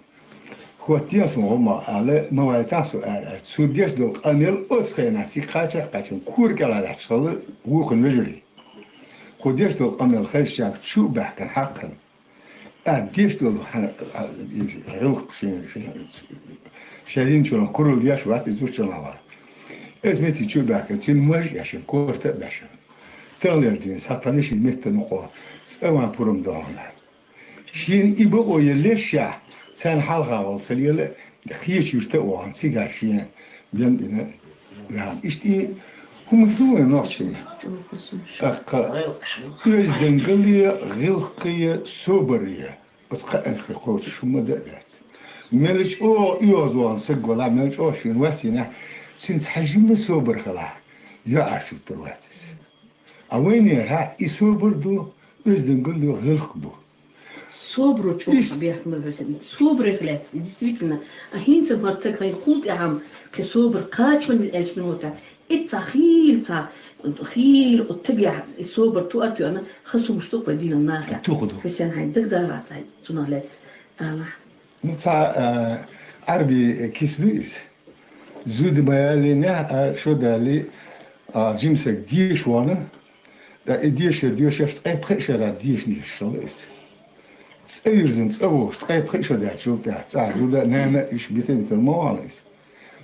ХӀоттийна суна гӀумма аьлла, ма вайтахь со ара аьлла. Цо деш долу къамел оцу хенахь цига кхача а кхаьчна, кора кӀела лаьтташ хилла вукхун вежарий. Кху деш долу къамел хезча, чу а баьхкина хьакхна. ТӀаккха деш долу хьан-, а, иза гӀиллакх шен, шен, шен йинчунах куралла еш вац иза зудчунна вара. Иза метте чу а баьхкина, цуьнан маж а эшна, корта а бешна. Таханлерчу дийнахь схьа тхан шен меттан мукъо, цӀа ван пурам догӀу аьлла. Шена и бакъо еллашехь, царна хьалха волу ца лела, хечу юьрта а вахана, цигахь шен бен бина ваьхна. Иштта и хӀуманаш ду вайн нохчийн. ТӀаккха оьздангалле, гӀиллакхе, собаре, оцу кхаанашкахь кхочуш хӀума дан а дац. Мел чӀогӀа оьгӀазвахана саг валахь, мел чӀогӀа шена вас йинехь, цуьнан цхьа жимма собар хилахь, йоӀ чуттур вац иза. А вайнехь и собар ду, оьздангалла ду, гӀиллакх ду. Собаро чӀогӀа бехк ма бер. Собарех лаьцна, действительно, а хӀинца хӀара стаг хӀай кхул тӀаьхьа кхин собар кхача ма дина аьллачу минотехь, и цхьа хийла, цхьа хийла оцу стагехь и собар тоьар а тоьъна, хаза хӀумаш ду-кх вай динан нахехь. Туху ду. Хьусен, хьайн дагадогӀу-кх цхьа цунах лаьцна алахь. Ну, цхьа, а, Ӏарби киса ду иза. Зуда ма ялийнехь, а, шо далий, а, жима саг деша вахана, ткъа и дешар доьшуш, ткъе пхи шарахь деша дешаш хилла иза. ЦӀа вирзина, цӀа вогӀуш, ткъе пхи шо даьллачул тӀаьхьа, цӀахь зуда, нана, уьш бита-бита ма вахана иза.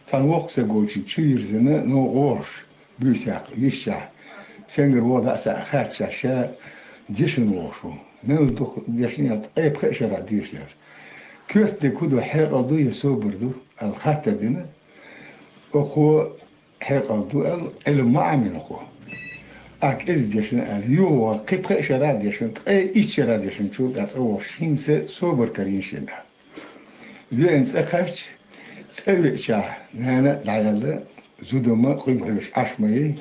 Цхьана воккха саг волчу чу вирзина, ну, гӀош, буьйсехь, йисчахь, сенгара вогӀу дӀа а, схьа а хаьттича, ша дешна вогӀуш ву. Мел дукха дешна, ткъе пхи шарахь деша лаьара. Коьрта дерг хӀун ду, хьекъал ду я собар ду, аьлла хаттар дина. Оцо хьекъал ду аьлла, Ӏилма ма Ӏамийна оцо. Ахь кӀезиг дешна аьлла, юха вахана, кхин пхи шарахь дешна, ткъе итт шарахь дешначул тӀаьхьа цӀа вогӀуш, хӀинца собар карийна шена аьлла. Веана цӀа кхаьчча, цӀа веачахь, нана а дӀаяьлла, зуда ма къуьйга хьоьжуш Ӏаш ма яй.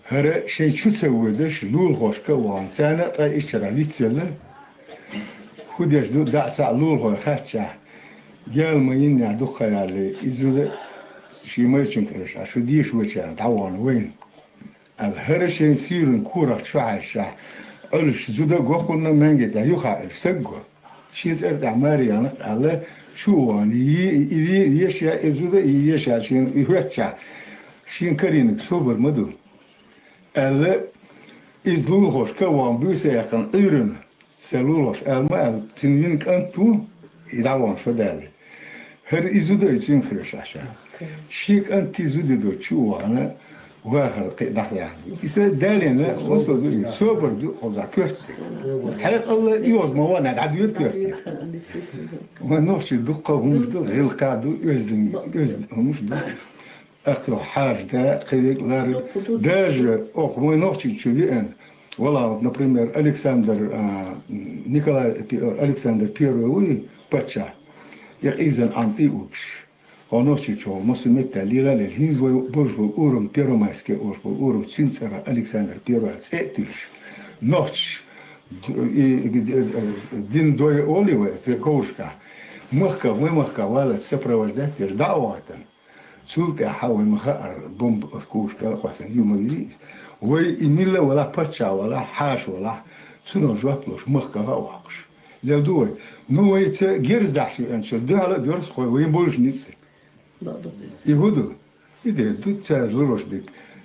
ХӀара шайн чу ца воьдуш, лулахошка а вахана, царна а ткъе итт шарахь вицвелла, хӀун деш ду, дӀа а, схьа а лулахой хаьттичахь, ял ма йиннехь дукха ха ялале, и зуда шен майрачуьнга хьоьжуш, ахь шу деша воьдучарна дӀавахана вайна, аьлла, хӀара шайн суьйранна корах чу хьаьжчахь, Ӏуьллуш зуда го кхунна, маьнги тӀехь юххехь Ӏуьллуш саг го. Шен цӀера тӀехь маре яьннакх аьлла, чу а вахана, и, и ве-, вешаяь, и зуда и вешаяь шена и хӀоьттичахь, шена карийнарг собар ма ду, аьлла, иза лулахошка а вахана, буьйса а яьккхина, Ӏуьйранна, ца лулахош аьлла ма аьлла, цуьнан йина кӀант ву, и дӀавахана шо далий. ХӀара и зуда и цуьнга хьоьжуш Ӏаш. Шен кӀанти зуди долчу чу а вахана, вахар кхин а дӀахьа яхна. Иза далийна, массо а ду, собар ду, кхузахь коьрта. Хьекъал а, оьгӀаз ма вахана, дӀадоьду коьрта. Вайн нохчийн дуккха а хӀумаш ду, гӀиллакх а ду, оьзданг, оьзда хӀумаш ду. Ахьа хьажа да, кхин векалара. Даже оха вайн Нохчийчу веана, вала, вот, например, Александр, а, Николай Пе-, Александр Первый вуй паччахь, я къийзан Ӏам тӀе а угуш. Хьо Нохчийчохь массо а меттехь лела а лела, хӀинца вай болуш болу урам, Первомайский олуш болу урам, цуьнан цӀарах Александр Первый цӀе а туьллуш. Нохчаш, д-, и, и, д-, д-, дин дой олий вай, ковшкахь. Махках, вай махках валлалц сопровождать деш, дӀа а вахийтина. Цул тӀаьхьа вай ма хаьара, бомба оцу кхушка а кхоьссина, ю ма вирий иза. Вай и милла а валахь, паччахь а валахь, хьаша а валахь, цунах жоп луш, махках а воккхуш. Лела ду вай. Ну, вайца герз дахьаш веанчо, дуьхьал а доьрзу кхо, вайн болуш ницкъ. И хӀун ду? И де ду цара лурош дерг.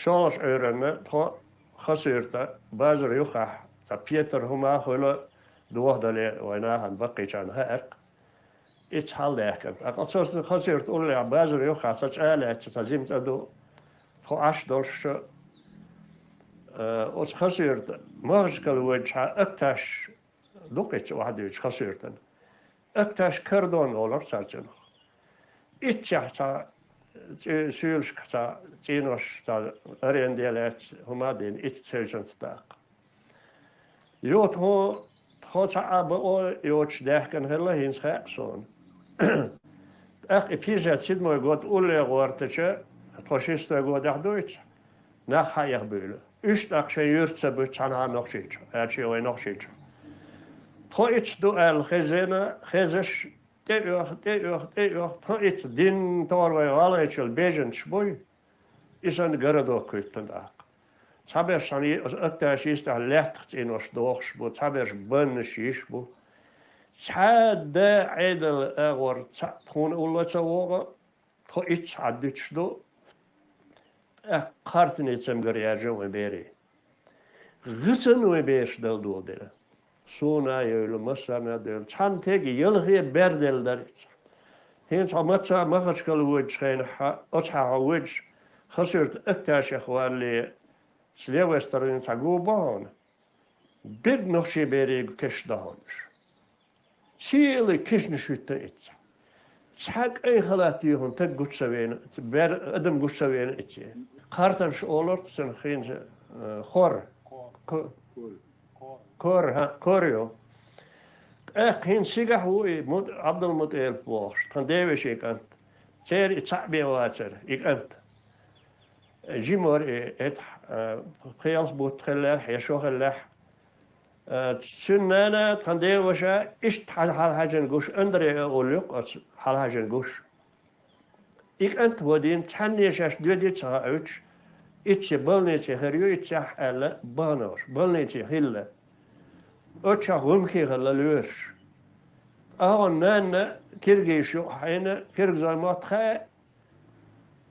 ШолгӀачу Ӏуьйранна тхо Хасуьрта базар юххехь, цхьа петар хӀума а хуьлу, дохадале вайн нахана баккхийчарна хаьара-кх. Иццахь хьаладаьхкина. ТӀаккха цо Хасуьрта уллехь базар юххехь цхьа чӀа а лаьцна, цхьа жима цӀа ду, тхо Ӏаш долуш, э, оцу Хасуьрта Махачкала воьдучохь акташ ду-кх иццахь охьадуьйцуш Хасуьртана. Акташ кордон олура цара цунах. Иццехь цхьа цӀе-, суьйлашка цхьа цӀенош цхьа аренде лаьцна хӀума а дина, иццахь севцанца тӀаккха. Юха тхо, тхо цхьа а бакъо йоцуш даьхкина хилла, хӀинца хаьа суна. ТӀаккха и пятьдесят седьмой год улле гӀортачу, тхо шестой годехь дуьйцу, нах хьаэха буьйлу. Уьш тӀаккха шайн юьрта ца буьту цхьанхьа Нохчийчу, аьлча вай Нохчийчу. Тхо иццахь ду аьлла хезна, хезаш, тӀеоьху, тӀеоьху, тӀеоьху, тхо иццахь дин тохара вай гӀалгӀайчул бежанаш буй, и санна городок кхуьттина тӀаккха. Цхьаберш цхьана оцу акташ йистехь лаьттах цӀенош дохуш бу, цхьаберш баннаш йиш бу. Цхьа а да Ӏедал агӀор цхьаъ тхуна улло ца вогӀу, тхо иццахь Ӏаддуьтуш ду, тӀаккха кхартане цамгар яьржина вайн берийн. ГӀисана вайн бераш дала доладелла. Суна а евлла, массарна а девлла. Цхьана тега ялхе бер делла дара иза. ХӀинца хьо маца а Махачкала воьдучу хенахь, оцу хьан хьо воьдуш, Хасуьрта акташех валале, с левой стороны цхьа гу бу хьуна. Берриг нохчийн берийн кешнаш ду хьуна уьш. Цхьа а кешнаш хӀуьтту иццахь. Цхьа кӀайн халат юьйхина стаг гучу ца веана, бер-, адам гучу ца веана иццахь. Кхартанаш олура цунах хӀинца, э, хор. Ко-, кор, хӀа, кор ю. ТӀаккха хӀинца цигахь ву и Мут-, Ӏабдулмуталип бохуш, тхан девешин кӀант. Церан и цхьаъ бен вацара, и кӀант. Жима вара и, эта, а, пхи-ялх бутт хиллехь, я шо хиллехь. А, цуьнан нана, тхан деваша, иштта хьал-, хьалхьаьжжина гуш, Андре а олу юкъа оцу хьалхьаьжжина гуш. И кӀант вадийна, цхьанне шаьш доьдий ца хауьйтуш, иццахь больнице хир ю, иццехь аьлла, бахана уьш, больнице хилла. Оццахь гӀумкий хилла лоьраш. Ахьа нанна киргизаш юкъа хьайна, киргизойн мотт хаьа,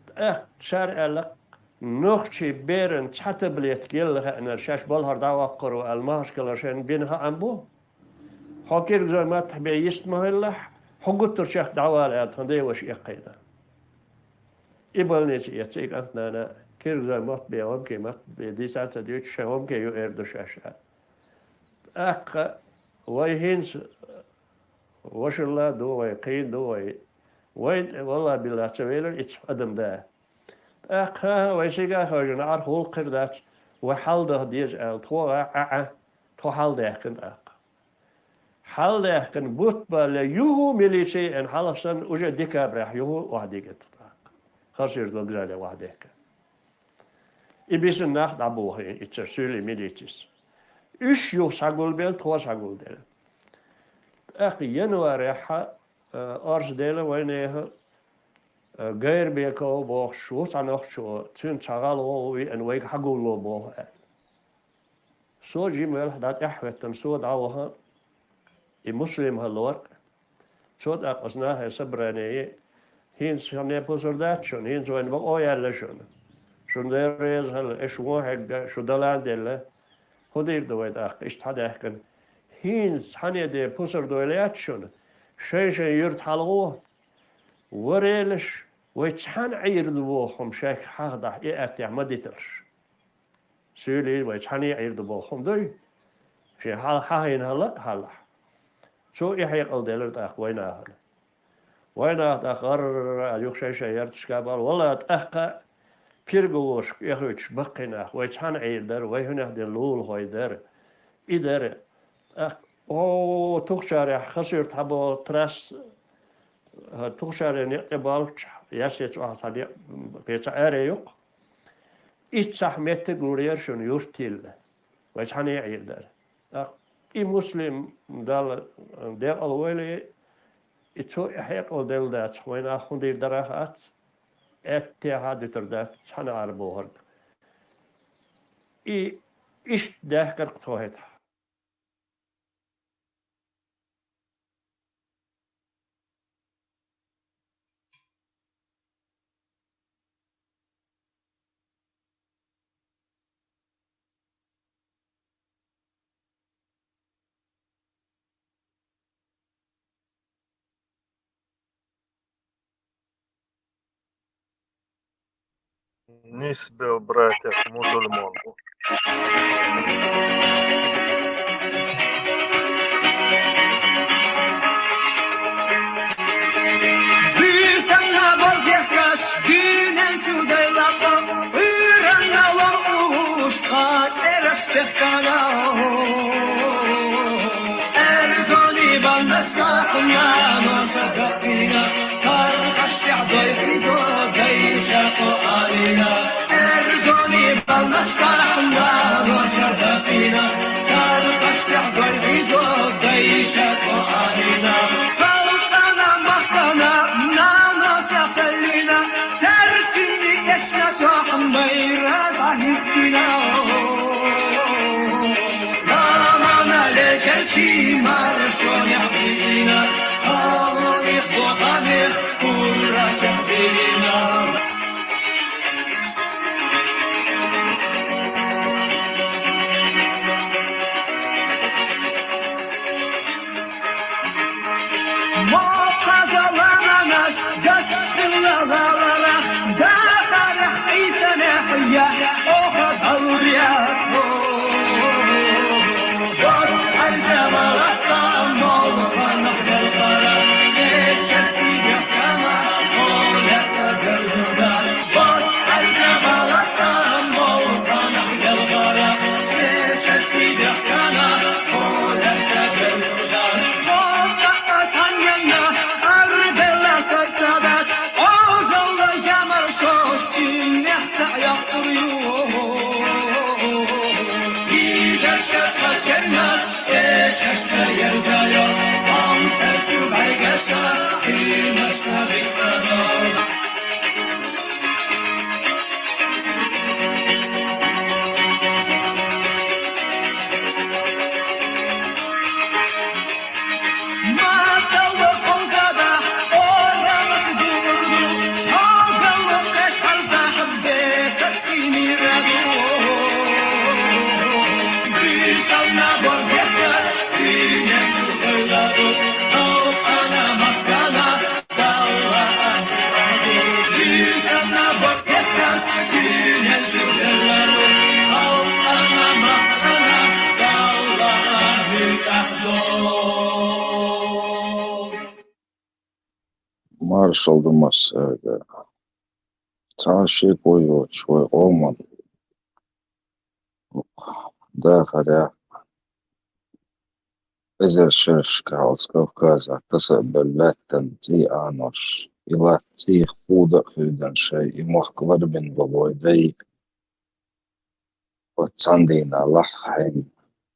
тӀаккха цара аьлла, нохчийн беран цхьа таблетка елла хиънарг шаьш балхара дӀаваккхар ву аьлла, Махачкалара шайна бина хаам бу. Хьо киргизойн маттахь бен йист ма хилалахь, хьо гуттарчех дӀавала аьлла, тхан деваша эккхийна. И больнице эцна и кӀант-нана, киргизойн мотт бен, гӀумкийн мотт бен дийца а ца дуьйцуш, шайн гӀумкий ю эр ду шаьш аьлла. ТӀаккха вай хӀинца вашалла а ду вай, кхийна ду вай. Вайна тӀе, валла-билла, ца велира иццахь адам да. ТӀаккха вай сига а хевшина, Ӏарх гӀуллакх хир дац, вай хьалдаха деза аьлла, тхо а, Ӏа, Ӏа, тхо хьалдаьхкина тӀаккха. Хьалдаьхкина бутт балале, юху милици аьлла, хьалха санна, уже декабрехь юху охьадигира тӀаккха. Хасуьрта вокзале охьадехкина. И бисина нах дӀабохийна иццара суьйлийн милицис. Уьш юха схьагулбелла, тхо схьагулделла. ТӀаккха январехь, а, орца делла вайнехан, а, Гайрбеков бохуш ву цхьа нохчо, цуьнца цхьа гӀалгӀа ву веана, вайга хьагулло боху аьлла. Со жима велахь дӀа тӀаьхьахӀоьттина, со дӀаваха, и Муслим хилла вара-кх. Цо тӀаккха оцу нахе собрание йи, хӀинца шуна пусар дац шуна, хӀинца вайна бакъо яьлла шуна. Шуна Дела реза хила, аша вон хьегна, шу далан делла. ХӀун дийр ду вай тӀаккха, иштта хьадаьхкина? ХӀинца цхьанне де пусар дойла яц шуна. Шайн-шайн юьрта хьалагӀо. Варелаш, вай цхьаьна Ӏийр ду боху хӀума шайх хьахадахь, и аьттехь ма диталаш. Суьйлий вай цхьаьна Ӏийр ду боху хӀума дуй? Шен хьал-, хьахийна хӀаллакъ хьалахь. Цо и хьекъал делира тӀаккха вайнахана. Вайнаха тӀаккха гӀарра юха шай-шай ярташка а бала. Валла, тӀаккха пиргавошка эхуьйтуш баккхий нах, вай цхьаьна Ӏийр дара, вай хӀунех дина лулахой дара. И дара. ТӀаккха, о, Тухчарехь, Хасуьрта хьабо трасса, хӀа, Тухчаре некъ тӀе болччахь, Яссе чохь цхьа некъ, кхеча аре юккъе. Иццахь меттиг лур яра шуна юрт йилла. Вай цхьаьна Ӏийр дара. ТӀаккха и Муслим Далла декъала войла, и цо и хьекъал делла дац, вайнах хӀун дийр дара хац, аьттехьа а дуьтур дац, цхьаьна Ӏар бохург. И иштта даьхкар-кх тхо хӀетахь. нисбе братьях мусульман. Буьйсанна бозехкаш, дуьнен чудайлакъо, Иран алам угуш, кхатӀераш пехкана. Эрзони баннашка хӀанна ноша дахкина, Таркъаш тӀехь дойхизо дайша кхо алина. Эрзони балнашка хӀанна ноша дахкина, Таркъаш тӀехь дойхизо дайша кхо алина. Халкъана махкана, нана сахалина, Тарсини эшна чохь майра бахӀиттина. Ламана лечерчи маршонехь бина, Алло, их бохамех, Курачех бина. Мокъазалананаш дашдилалалара, дахарах Ӏисанехь яхь оха далуряхо. Бос хьаржавалатта молханах делхара, кеша сидехкана, оля кадалда. Бос хьаржавалатта молханах делхара, кеша сидехкана, оля кадалда. Маршалла ду массаьрга. Цхьа шеко йоцуш вай къоман дахарехь эзар шерашкахь оцу Кавказехь таса а белла лаьттан цӀий а Ӏанош, и латта цӀийх худа а хуьйдина шайн, и мохк ларбина болу вай дай. Оцу цхьана дийнахь лахахь хьайна,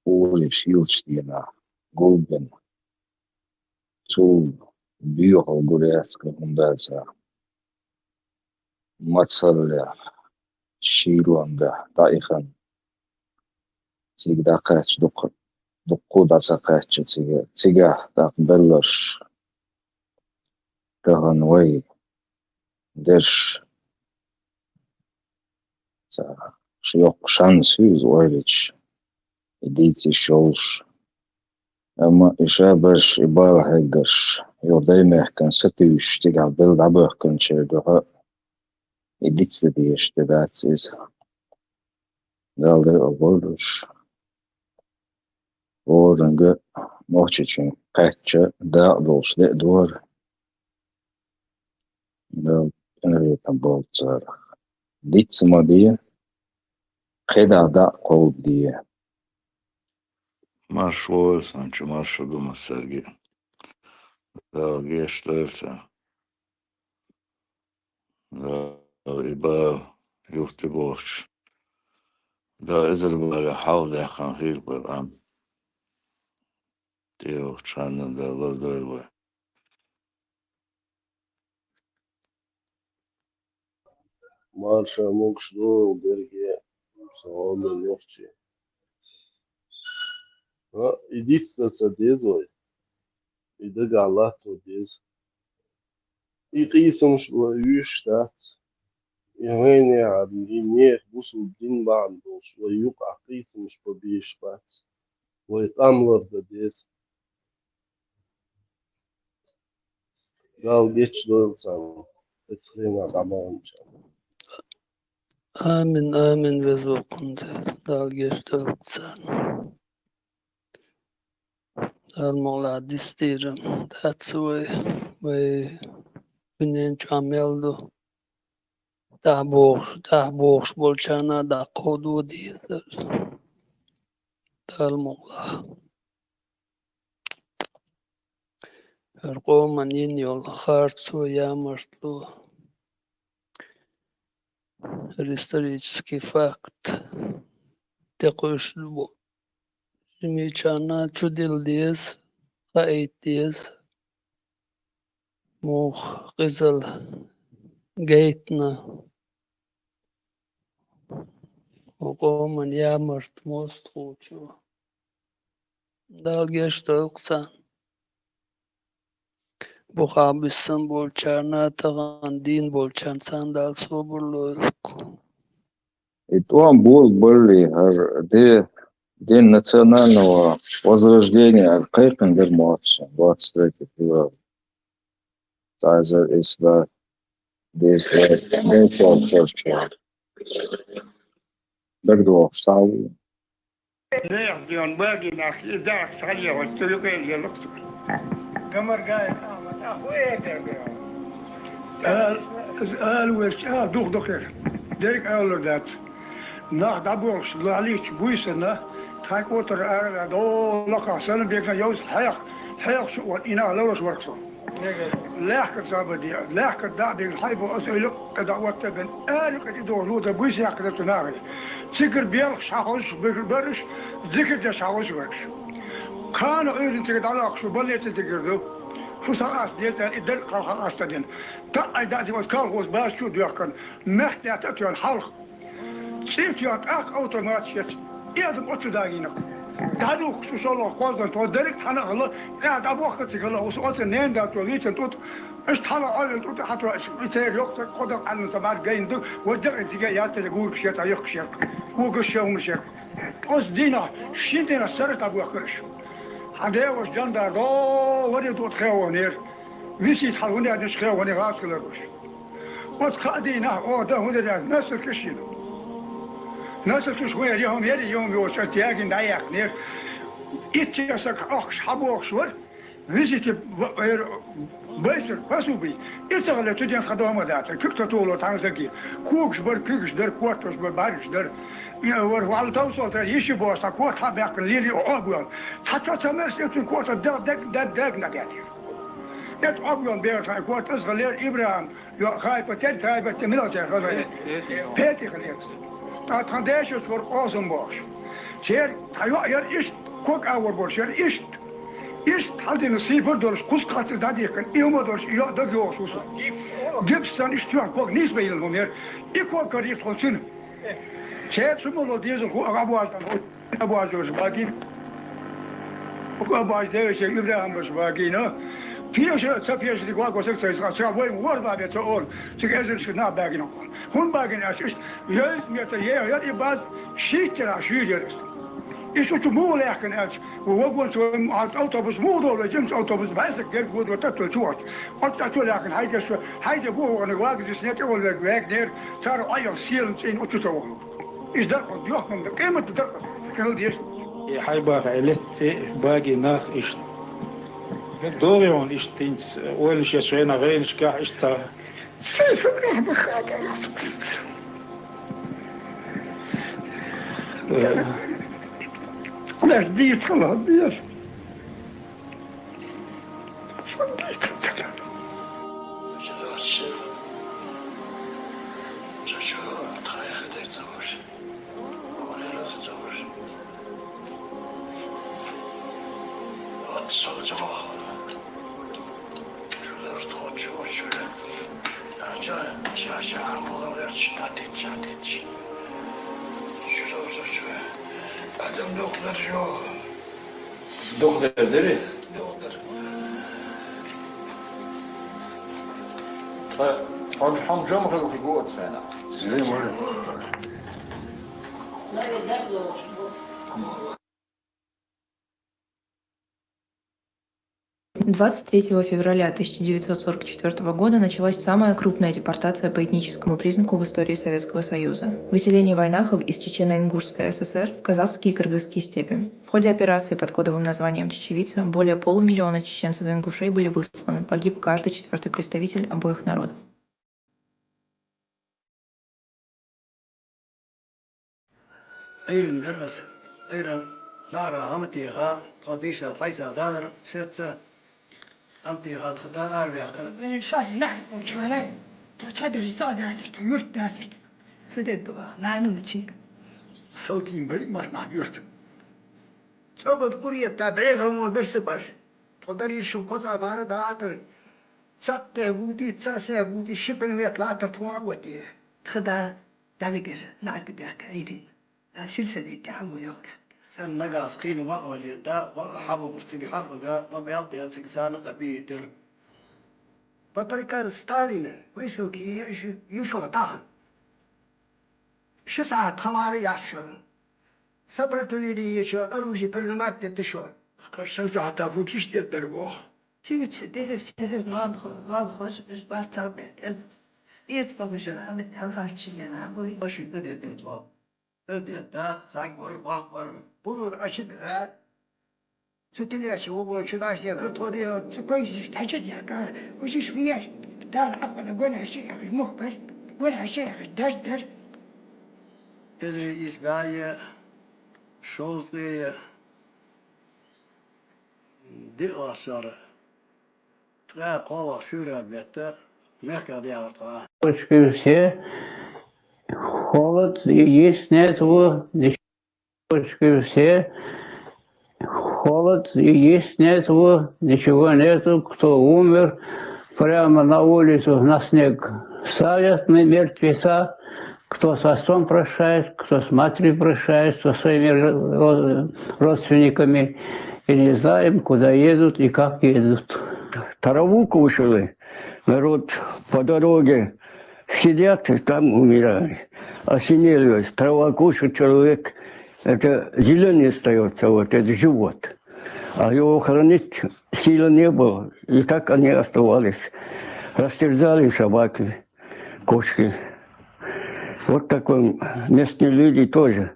уьш йиллачу дийнахь гулбина, цул боьхалла гур яц-кх, хӀунда аьлча мацаллехь, шийлангахь дӀаихна, цига дӀакхаьчча дуккха-, дуккха а дӀа ца кхаьчча цига, цигахь тӀаккха белларш тахана вай дерш, ца, шу йоккха шанс ю иза ойла йича, и дийца йиш йолуш. Амма и шаберш, и бала хьегнарш, юха даймехкан сатуьйсуш, цигахь белла дӀабоьхкинчеран дуьхьа и дицдан дезаш де дац иза. Далла декъал дойла уьш. ХӀоранга, нохчочуьнга кхаьчча, дакъа долуш де а дора. Дала къинхетам болчу царах. Диц ма де, кхидӀа дакъа кховдаде. Марша вогӀийла сан чу, марша ду массаьрга а. Дала гечдойла царна. Дала и бала юхтебохуш, Дала эзар балех хьалхадаьккхина хийла вай къам. ТӀейогӀучу ханна Дала лардойла вай. Марша могуш догӀу дерриге, сан гӀоле нохчий. А, и дицдан ца деза вай. И дагахь латто деза. И къийсамаш вай вуьйш дац. И хӀайнехьарна, и нехан бусулба дин бахьана долуш вай юкъахь къийсамаш бан безаш бац. Вай къам лардан деза. Дала гечдойла царна, оцу хенахь дӀабаханчарна. Амин, амин, веза воккха Дела, Дала гечдойла царна. Дала мукъалахь дистийран дац вай, вай дуьнен чохь мел ду. ДӀахьбохуш, дӀахьбохуш болчарна дӀакховдо дезара. Дала мукъалахь. ХӀара къоман йина йолу харцо, ямартло, хӀара исторический факт, тӀекхуьуш бу. Жимичарна чудилла деза, хаийта деза. Муха къизалла гайтина, хӀокху къоман ямарта мостагӀчо. Дала гечдойла царна. Бухахь буьссан болчарна, тахана дийна болчарна царна Дала собар лойла. И тӀом болабаллий, хӀара де-, День национального возрождения, хӀара кхайкхина дара моьтту суна, двадцать третье февраля. Цхьа эзар исс бӀе дезткъе дезткъе шарчохь. ДагадогӀуш цхьа а ву? Лехьа деана багийнах и дахьаш хьалъяхьаш, цу юкъе а лелла-кх цо. Гамаргаев Ахьмад, а хӀун эр дара? Ала, ала везачу а духадо кхера. Дерриг а алалур дац. Нах дӀабоьлхуш, лахьлийча буьйсанна, тхайн кӀотар ара а ваьлла, дӀо лакхахь санна бегна йовза хьех-, хьехаш а волу, и нах ларвеш вара-кх со. Лаьхкар забар де, лаьхкар дӀа а бигна, хьайбо аса Ӏуьйла кхидӀа отта а бина, ара юкъа тӀедогӀуш ву дан буьйса яьккхина цу нахе. Цигара белхаш хьахозуш бара уьш, зикар деш хьахозуш бара уьш. Кхана Ӏуьйранна цига дӀалохкуш ву, больнице дигар ду. Шу схьакъаста деза аьлла, и дерг кхалха къастадина. ТаӀӀай даьзза оцу колхоз база чу а доьхкина, мехкдаьтта а тоьхна хьалха. ЦӀе тоьхна тӀаккха автомат шеца, и адам оццу дагийна. ДӀадухкуш шу шолгӀа кхоздан тхо дерриг а цхьаьна а хилла, тӀаьхьа дӀабохка цига хилла, оцу ненан да цо вийцина тӀу тӀе. Аша тхьала Ӏовлина тӀу тӀе хьан тӀе аша, и церан йоккха кхо дакъа Ӏаьнна сан бӀаьрг гайна ду, вай дакъа цига яцаре гургаш яц, а йохкаш яц. Когаш шевнаш яц. Оцу дийнахь шина дийнахь саррат дӀабоьхкира аша. Хьан дегӀаш жандар догӀу варе дуьту хевонера. Висита хьал хӀун яьднаш хевоне гӀазкхилар гуш. Оцу кхаа дийнахь оха дан хӀун дара аьлча, носилкаш йина. Носилкаш хӀун яра, я хӀума яра, я хӀума йоцуш, аса ягийна дӀаяьккхинера. Итт часаг Ӏохкуш хьабохуш вара, висита б-, эр, байсар, посуби. И ца хилла, цу ден тхан дома дацара, куьг ца тухало цхьана саге. Когаш бара, куьгаш дара, кортош бара, бӀаьргаш дара. И вара, валла товсал тара, йиш йи бохуш, цхьа корта хьа а баьккхина, лелий Ӏобоьлла. Цхьа чо ца мерш, и цуьнан корта даг, даг, даг, даг, даг, даг. Эцу Ӏобоьлла бер тхайн корта, аса хилла ИбрахӀим, йо, Хайпа, тера Хайпа, те мила те хаза. Петих лецна. Ткъа тхан дешаца вара Къосам бохуш. Церан тхан йоӀ яра иштта, ког агӀор болуш яра иштта. Иштта хьалдина сийпар долуш, кхуза кхацца дӀадихкина, и хӀума долуш, и йоӀ дага йогӀуш ву со. Гипс санна иштта тоьхна ког нийса бан йиллина хӀума яра. И ког карийра тхуна цуьнан. Церан цу моло деза хӀу а гӀабош дан хӀу. Абуазович багина. Абуаз девича ИбрахӀимович багина. Пеша, ца пеша дика ваго саг ца иза, ца вай ворхӀ бабе ца олу, цига эзаршка нах багина. ХӀунда багина аьлча, иштта йойза метр ехьа яра и баз, шийтта яра шуьйра яра иза. И шу чу муха лаьхкина аьлча, вагон чу вай автобус муха долу, вай жимачу автобус бӀаьсак герга водо таттал чу вац. Оццу чу лаьхкина хьайгаш, хьайда бу вахана вагазис не тӀе волу верг вегнера, цара Ӏойалла сийлан цӀийна оццу ца вахана. Иза дара кхуза, йохкам дан, къемат дара кхуза, кхел деза. И хьайбаха элет цӀе багий нах иштта. ДогӀий хьуна иштта хӀинца, ойла шеш гӀайна гӀайнашкахь иштта. Сийсанехь бахадалас. Э. Леш дийца хала деза. Адам духнар йо. Духнар дери? Духнар. Ткъа хьо-, хьо-, жом хилла хи гу оцу хенахь? Зин вара. Двадцать третьего февраля тысяча девятьсот сорок четвёртого года началась самая крупная депортация по этническому признаку в истории Советского Союза. Выселение вайнахов из Чечено-Ингушской ССР в казахские и кыргызские степи. В ходе операции под кодовым названием «Чечевица» более полумиллиона чеченцев и ингушей были высланы. Погиб каждый четвёртый представитель обоих народов. Ӏуйранна дара ас, Ӏуйранна, нагӀара хӀама теха, тхо дийша пайса далар, сецца, хӀама теха тха да ара ваьккхар. Ша нахь чура, тха чадри са дасар, тха юрт дасар. Су де дуа, нану чи. Салтин бери мас нах юрт. ЦӀобад къуриятта бегӀа мо берса бар. Тхо дари шу коза бара да атар. Цакъ те гуди, ца се гуди, шипен вет латар тхо гуди. Тха да Далигер нагӀа бяка Ӏуйранна. Сельсовет тӀа хьамуйохк. Сен нагахь хин вахвали, да, ва хьабу муштиги хьабага, ва бялти ацик сана къабийтир. По приказу Сталина выселки еш юшо тахан. Ши сагӀат хамара яшшо. Сопротивление ешо, оружие принимать де тишо. Къаршан сагӀата букиш де дарго. Сивичи дехир сехир ман хо, ман хош биш бар цабе. Ес погужа, ами тангачи гена, бу. Башы да де тутва. Ödedi, sanki böyle bak var. Bunun aşıdı ha. Sütün yaşı, o bu şu taş diye kırk o diye, şu koy işte, taşı diye, ka, bu şiş bir yer. Dar akana göne şey yakış, muhbir, göne şey yakış, ders der. Ezri İsgaiye, Şozluye, Dilasarı. Тхоай кхоалгӀа шуьйра бетта мехках дехар тхо. Почки все, холод, есть нету, ничего. Почки все, холод, есть нету, ничего нету. Кто умер, прямо на улицу на снег ставят мертвеца. Кто с отцом прощает, кто с матерью прощает, со своими ро-, родственниками. И не знаем, куда едут и как едут. Траву кушали. Народ по дороге сидят, и там умирали. Осенили, трава кушает человек. Это зеленый остается, вот этот живот. А его хранить силы не было. И так они оставались. Растерзали собаки, кошки. Вот такой местные люди тоже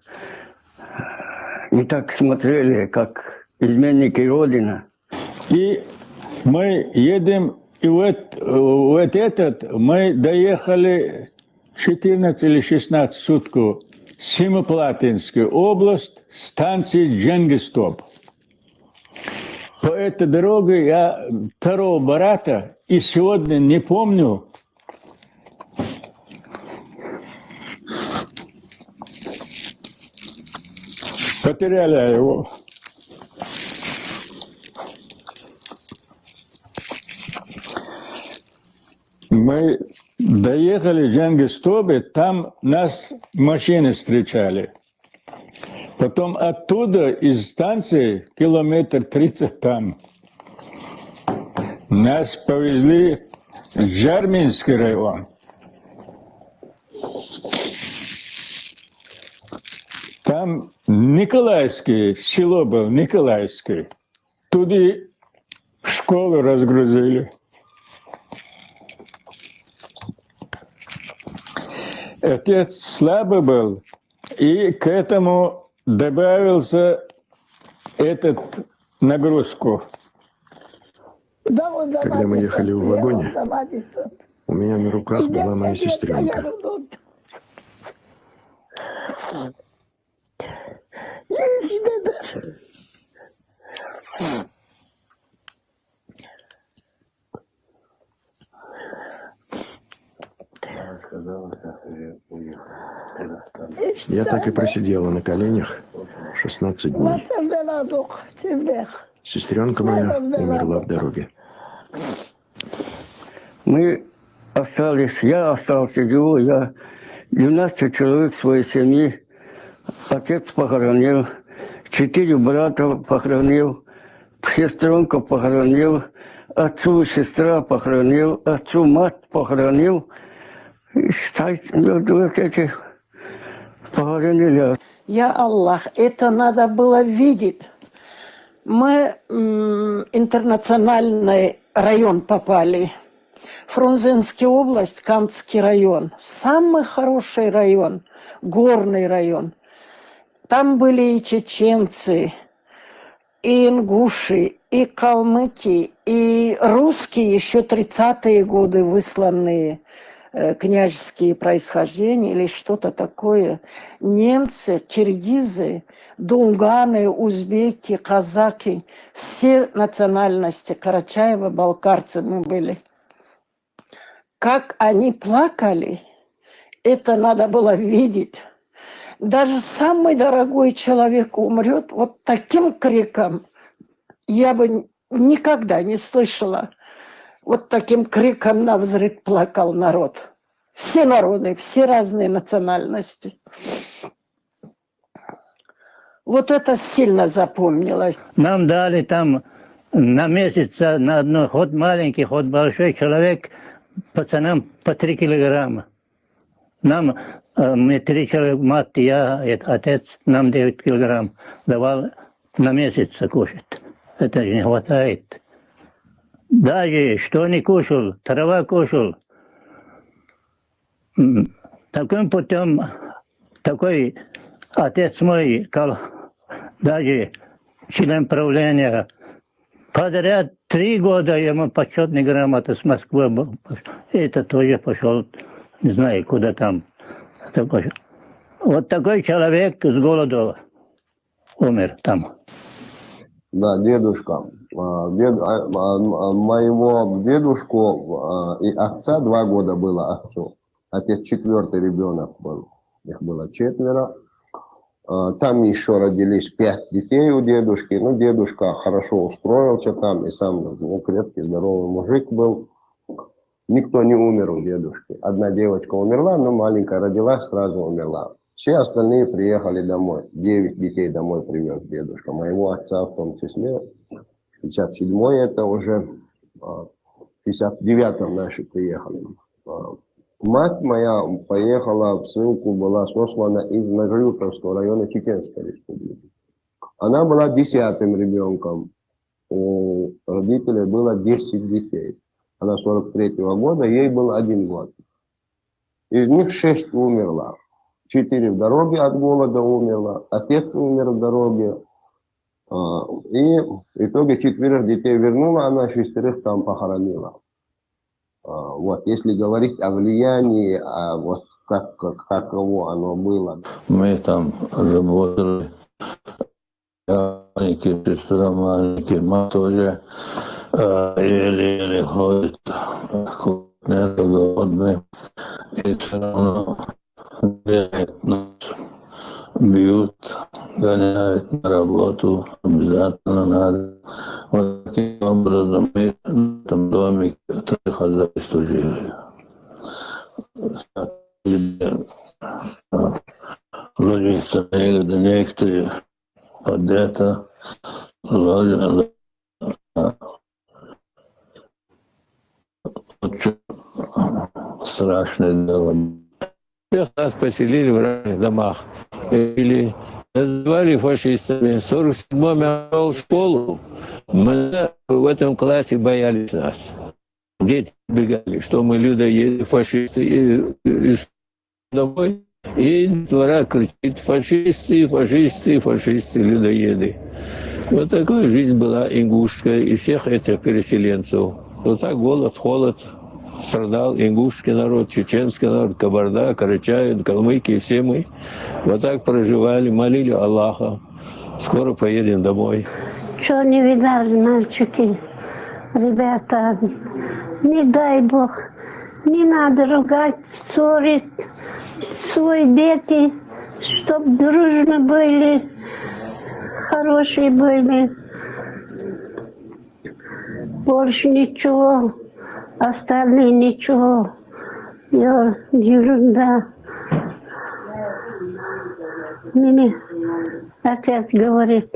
не так смотрели, как изменники Родина. И мы едем, и вот, вот этот, мы доехали четырнадцать или шестнадцать сутку, Семиплатинская область, станция Дженгистоб. По этой дороге я второго брата и сегодня не помню. Потеряли его. Мы доехали в Джангистобе, там нас машины встречали. Потом оттуда, из станции, километр тридцать там, нас повезли в Джарминский район. Там Николаевский, село было Николаевский. Туды в школу разгрузили. Отец слабый был, и к этому добавился этот нагрузку. Когда мы ехали в вагоне, у меня на руках была моя сестренка. Я так и просидела на коленях шестнадцать дней. Сестренка моя умерла в дороге. Мы остались, я остался живой, я двенадцать человек своей семьи. Отец похоронил, четыре брата похоронил, сестренка похоронил, отцу сестра похоронил, отцу мать похоронил. И считайте, вот, вот эти похоронили. Я Аллах, это надо было видеть. Мы м, интернациональный район попали. Фрунзенская область, Кантский район. Самый хороший район, горный район. Там были и чеченцы, и ингуши, и калмыки, и русские еще тридцатые годы высланные, э, княжеские происхождения или что-то такое. Немцы, киргизы, дунганы, узбеки, казаки, все национальности Карачаева, балкарцы мы были. Как они плакали, это надо было видеть. Даже самый дорогой человек умрет вот таким криком. Я бы никогда не слышала. Вот таким криком на взрыв плакал народ. Все народы, все разные национальности. Вот это сильно запомнилось. Нам дали там на месяц, на одно, хоть маленький, хоть большой человек, пацанам по три килограмма. Нам, э, мы три человека, мать, я, и отец, нам девять килограмм давал на месяц кушать. Это же не хватает. Даже что не кушал, трава кушал. М, Таким путем, такой отец мой, кал- даже член правления, подряд три года ему почетный грамота с Москвы был. Это тоже пошел, не знаю, куда там. Это пошёл. Вот такой человек с голоду умер там. Да, дедушка. А, дед- а, а, а, Моего дедушку а, и отца два года было отцу. Отец четвертый ребенок был. Их было четверо. А, Там еще родились пять детей у дедушки. Ну, дедушка хорошо устроился там и сам ну, крепкий, здоровый мужик был. Никто не умер у дедушки. Одна девочка умерла, но маленькая родилась, сразу умерла. Все остальные приехали домой. Девять детей домой привез дедушка. Моего отца в том числе. Пятьдесят седьмой это уже, а, в пятьдесят девятом наши приехали. А, Мать моя поехала в ссылку, была сослана из Нажиутовского района Чеченской Республики. Она была десятым ребенком. У родителей было десять детей. Она сорок третьего года, ей был один год. Из них шесть умерло. Четыре в дороге от голода умерло, отец умер в дороге. А, И в итоге четверых детей вернула, она шестерых там похоронила. А, Вот, если говорить о влиянии, а вот как, как таково оно было. Мы там работали, маленькие, сестра маленькие, мать тоже э, еле-еле ходит, голодные, и все равно гоняют нас, бьют, гоняют на работу, обязательно надо. Вот таким образом мы в этом домике три хозяйства жили. Люди становились некоторые под это, вроде очень страшное дело. Всех нас поселили в разных домах. Или называли фашистами. В сорок седьмом я пошёл в школу. Мы в этом классе боялись нас. Дети бегали, что мы людоеды, фашисты. И, и домой. И двора кричит: «Фашисты, фашисты, фашисты, людоеды». Вот такая жизнь была ингушская и всех этих переселенцев. Вот так голод, холод страдал ингушский народ, чеченский народ, Кабарда, Карачаево, Калмыкия, все мы. Вот так проживали, молили Аллаха. Скоро поедем домой. Что не видали, мальчики, ребята? Не дай Бог. Не надо ругать, ссорить. Свои дети, чтоб дружно были, хорошие были. Больше ничего, остальные ничего. Я ерунда. Мне отец говорит,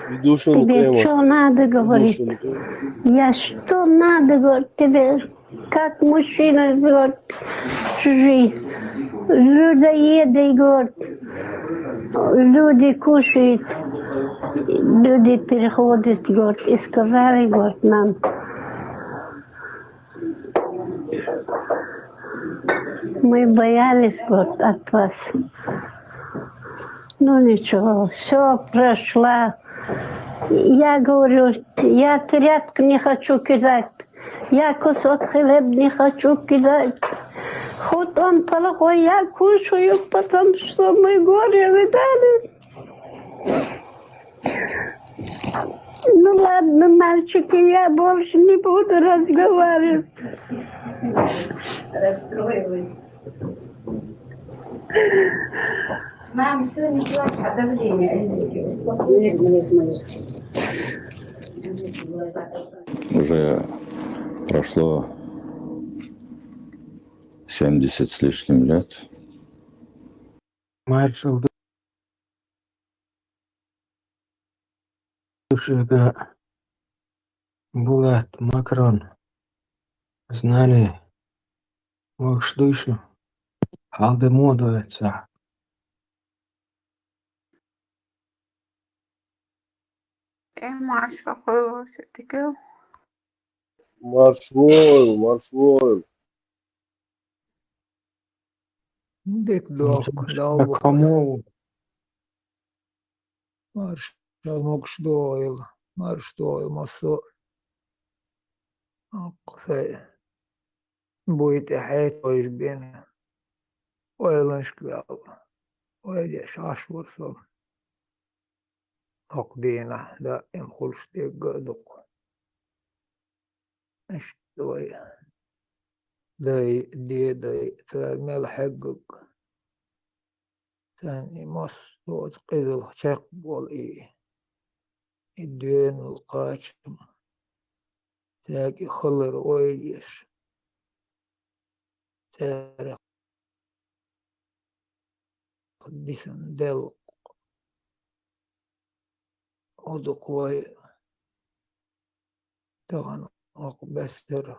Тебе что надо, говорит. Я что надо, говорит, тебе? Как мужчина, говорит, чужие. Людоеды, говорит. Люди кушают. Люди переходят, говорит, и сказали, говорит, нам. Мы боялись, говорит, от вас. Ну ничего, все прошло. Я говорю, я тряпку не хочу кидать. Я кусок хлеб не хочу кидать. Хоть он плохой, я кушаю, потому что мы горе видали. Ну ладно, мальчики, я больше не буду разговаривать. Расстроилась. Мам, все, не плачь, а давление. Нет, нет, нет. Уже прошло семьдесят с лишним лет. Маршал душега Булат Макрон. Знали, вокш дуйшу, хьалда моду ца. Э, Маша, хуйло все-таки. Маршвойл, маршвойл. Дик дог, дог. Марша могуш дойл, марш дойл, массо. Аккхай буй тӀе хьетойш бен. Ойланашка ваьлла. Ойла еш Ӏаш вар со. Окху дийнахь даим хуьлуш дерг а дукха. Иштта вай дай, дедай, цара мел хьегнарг. Царна и массо а оцу къизалла чекхболу и, и доьналла кхачам. Цаьрга и хилар ойла еш. Царах дисина делкъ. Удукъ вай тахана окху бессара.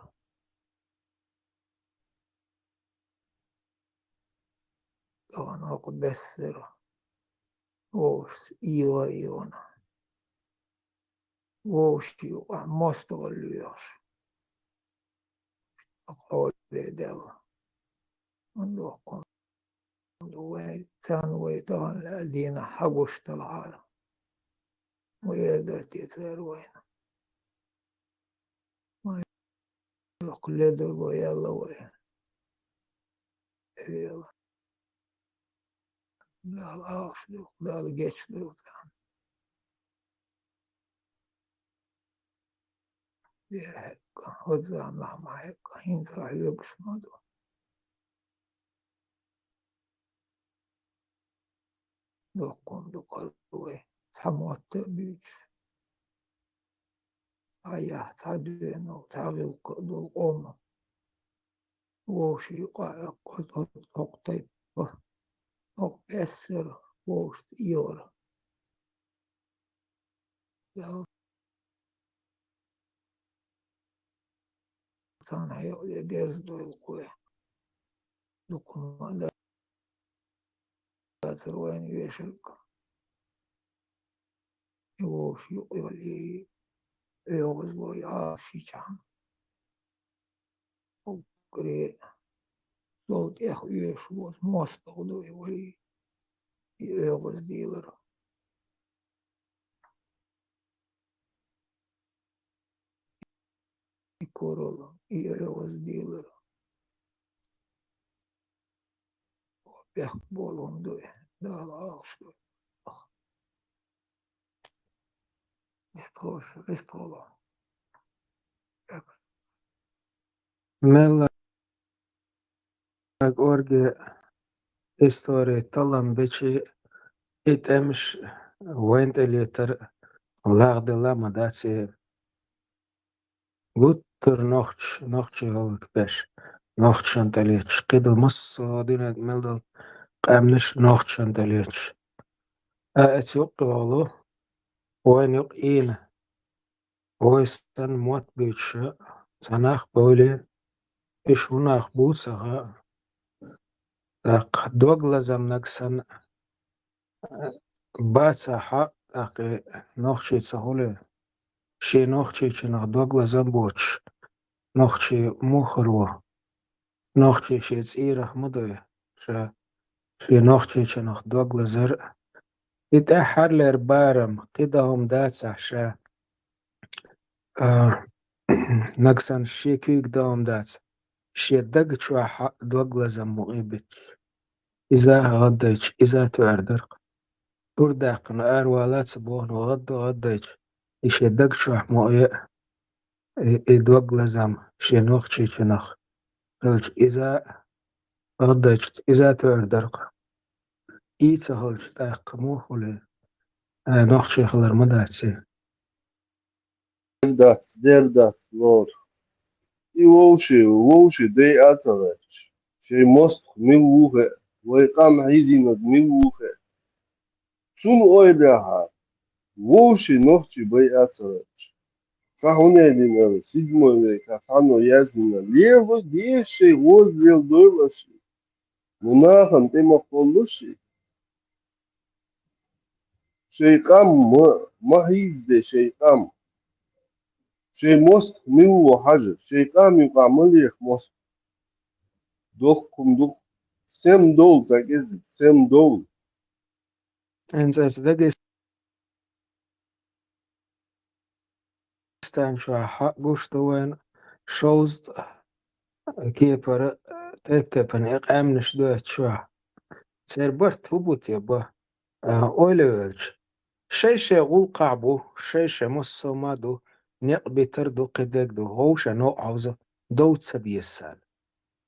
Тахана окху бессара. Вовшашца ийгӀа а ийгӀана. Вовшашца юкъахь мостагӀалла лоьхуш. Хьоле даьлла. ХӀунда воккхун ду вай, царна вай тахана лаьа дийнахь хьагуш талхьара. Вай эр дара те цара вайна? Вай йоккха ледарло яьлла вай. Эрела. Дала Ӏалаш дойла, Дала гечдойла царна. Дера хьегна, хӀокху заманахь ма хьегна, хӀинца хьоьгуш ма ду. Доккхун ду кхара вай, цхьа мотт а буьйцуш. Цхьа яхь, цхьа доьналла, цхьа гӀиллакх а долу къоман. Вовшийн юкъахь а кхуза хӀокху тайпа, хӀокху бессара вовшашца ийгӀара. Дала царна хьекъале дерза дойла кхо. Дукха хӀума а дацара вайна вешарг. И вовшийн юкъа йолу и оьгӀазло и Ӏалашйичахьана. Уггаре а сов тӀех оьшуш ву, мостагӀа ду и вай, и оьгӀаздийлар. И куралла, и оьгӀаздийлар. Бехк болу хӀума ду и, Дала Ӏалаш дойла. Вистхуьлуш, вистхуьлу. Мелла орге истори таллам бечи, и тӀемаш вайн тӀе летар лагӀделла ма дац и. Гуттар нохч, нохчий гӀалгӀай беш, нохчашна тӀе леташ, кхидӀа массо а дуьнен тӀе мел долу къаьмнаш нохчашна тӀе леташ. А эца юккъе волу, вайна юкъе ийна, вай санна мотт буьйцуш цхьа нах бовлий, уьш хӀун нах бу ца хаьа. ТӀаккха дог лазам нагахь санна бацахь, тӀаккха нохчи ца хуьлий, шен нохчичунах дог лазам боцуш, нохчи муха хир ву? Нохчи шен цӀерах ма дуй, ша шен нохчичунах дог лазар а. И тӀаьххьарлера барам, кхин дан хӀума дацахь ша, а, нагахь санна шен куьйга дан хӀума дац, шен даг чохь а дог лазам мукъа а биташ. Иза а гӀаддайча, иза а тоьар дара-кх. Тур даьккхина аравала ца боху, гӀадда а гӀаддайча, и шен даг чохь мукъа а, и, и дог лазам шен нохчичунах хилча, иза а гӀаддайча, иза а тоьар дара-кх. И ца хилча, тӀаккха муха хуьлий? Ай, нохчи хилар ма дац и. Дер дац, дер дац, лор. И вовши, вовши дайа а ца гӀерташ, шайн мостагӀ мила ву хиъ, вай къам хьийзийнарг мила ву хиъ. Цунна ойла яхьа, вовши нохчи байа а ца гӀерташ. Цхьа хӀун элира аьлла, седьмой векахь цхьанна яздина: лела деза шайн гӀоза, лела дойла аша. Ну нахана тӀе ма кхоллалаш и. Шайн къам ма, ма хьийзаде шайн къам. Шайн мостагӀ мила ву хьажа, шайн къам юкъахь ма леха мостагӀ. Доккха хӀума ду-кх. Сема довла цхьа кӀезиг, сема довла. ХӀинца аса Дагестан чохь хьа гуш ду вайна шовзткъа кепара тайп-тайпана и къаьмнаш доьтту чохь. Церан барт хӀун бу те бан, а, ойла а велча? Шай-шай гӀуллакхахь бу, шай-шай массо а ма ду, некъ битар ду, кхидерг ду, вовшашна новкъа хьовза, дов ца деза царна.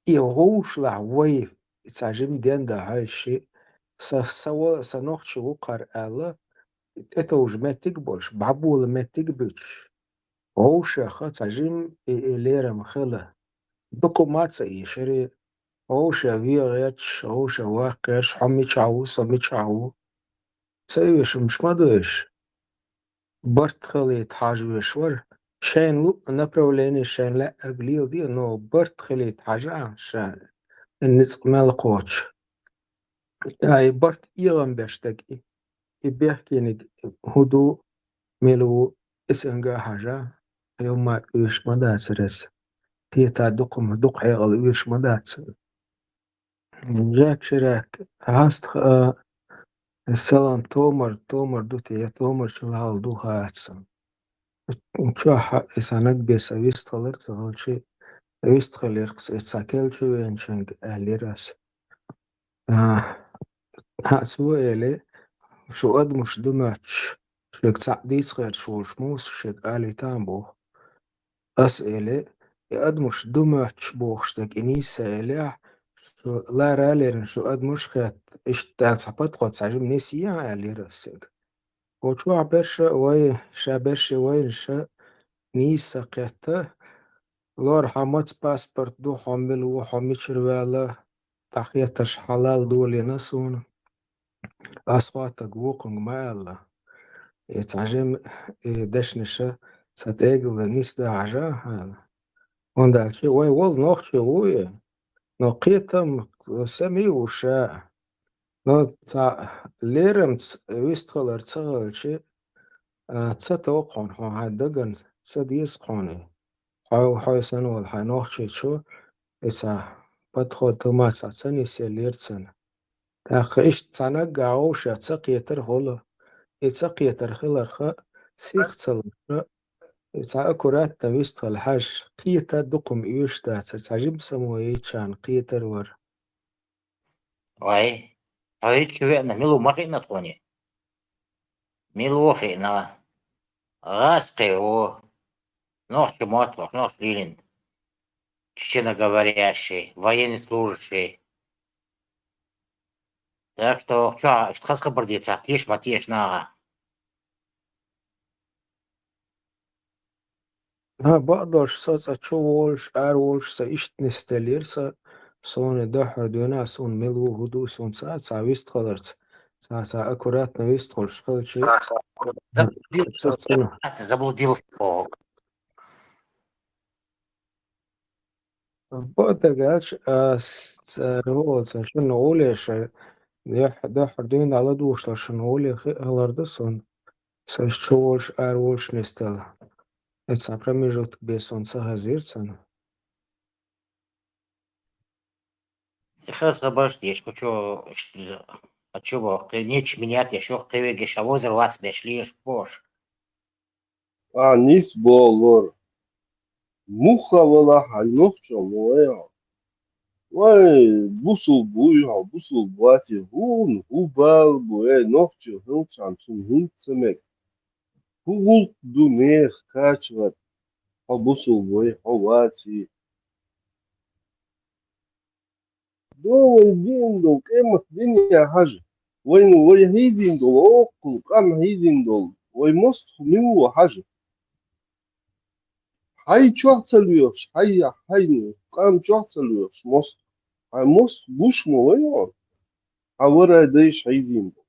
И вовшашлахь вай цхьа жима ден дан хьаьжча, сан, сан ва-, сан нохчи ву-кх хӀара аьлла, тӀетовжа меттиг а болуш, бӀабола меттиг а буьтуш, вовшех цхьа жима и, и лерам хила. Дукха ма ца ийшира, вовшех вен гӀерташ, вовшех ваккха гӀерташ, хьо мичахь ву, со мичахь ву. Ца оьшуш ма ду уьш. Барт хилийта хьажа веш вара. Шайна луъу направление шайна лаьа леладе, но барт хилийта хьажа ша, ницкъ мел кхочуш. Ай, барт эгӀан беш дерг и, и бехкениг хӀун ду, мила ву, и санга а хьажа, хьо ма оьшуш ма дацара аса. Кхета дукха, дукха хьекъал оьшуш ма дацара. Жак Ширак, хьаста, а, салон томар, томар ду те, я томар чулхьал ду хаца. Чохь и сан наг беса вистхалар ца хилчи, вистхалерх цхьа кел чу венчанг аьллера ас. А, хьа, цо эли, шу адамаш ду моьттуш, шуьга цхьаъ дийца гӀерташ волуш муса шега алийтан боху. Ас эли, и адамаш ду моьттуш бохуш дерг и нийса элехь, шу лара а лерина, шу адамаш а хетта, иштта аьлла цхьа подход цхьа жима нисъян аьллера ас цига. Кху чохь берша а вай, ша берша а вайна ша нийса кхетта, лор хьан маца паспорт ду, хьо мила ву, хьо мичара ваьлла, дӀахеттарш хьалал долийна суна. Ас хӀоттаг вукхунга ма аьлла. И цхьа жима, и дешнаша ца тӀегала нисдан хьажа аьлла. ХӀунда аьлча вай волу нохчи ву и. Но кхетам сами ву ша. Но цхьа лерамца вистхалар ца хилчи, а, ца токху хьуна, хьо хьайн даган ца деза хьуна. Хьо, хьо санна волу хьайн нохчичо, и цхьа подход тумаца ца нисъеллера цунна. ТӀаккха иштта цхьа наггахь вовшех ца кхетар хуьлу. И ца кхетар хиларха, сих ца луша, и цхьа аккуратно вистхила хьажа, кхета дукха-м оьшуш дацара, цхьа жима само йиччарна кхетар вара. Вай, хьо хӀинца чу веана, мила ву ма хиъна тхуна? Мила ву хиъна? ГӀазкхи ву. Нохча мотт бохуш, нохча лелийна. Чеченоговорящий, военнослужащий. Так что, чохь иштта хаза хабар дийцахь, теша ма теша наха. ХӀан, бакъдолуш, со цкъа чу волуш, ара волуш, сан иштта нисделлера сан, суна дуьххьара дуьйна, суна мила ву, хӀун ду, суна ца, цхьа вистхаларца. Цхьа-цхьа аккуратно вистхуьлуш хилчи, Заблудился. Сацана. Заблудился. Бо дагалч, а, с-, ц-, ролца шун олеша, дехь-, дехьар дуьйна ала душла шун оле хи-, хилар да сон. Саш чу волш, ар волш нестала. Эца промежуток бе сон ца хазир цана. Хас хабарш деш, кучо, ш-, а чё бо, кхе-, неч менять еш, ох, кхевеге ша возер вац беш, леш бош. А нис болор. Муха вала хай нохчо моя. Вай, бусул буй, ха, бусул буати, хун, ху бал буй, нохчо хилчан, сун хун цемек. Ху гулк ду мех качват, ха бусул буй, ха вати. До вай дин дол, кемат динья хажи. Вай, вай хизин дол, оккул, кам хизин дол. Вай мост ху милу хажи. Хай чохца луйш, хай, хай, кам чохца луйш, мост. Хай мост буш мо вай он. Авара дейш хизин дол.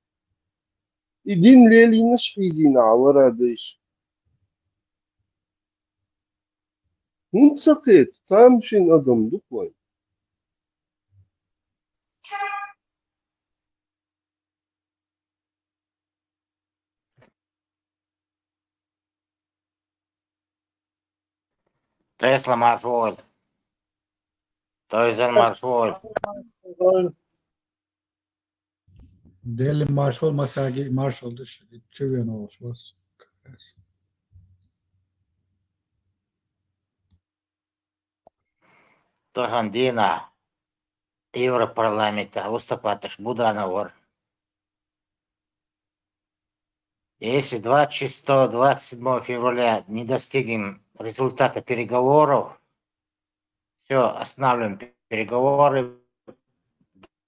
И дин лелинаш хизин авара дейш. Хунца кет, тамшин адам дуквай. Тесла маршрут. Тойзен маршрут. Дели маршал масаги маршал дыш чувен олш вас. Тахан дина Европарламента выступаташ Буданов вар. Если двадцать шестого, двадцать седьмого февраля не достигнем результата переговоров, все, останавливаем переговоры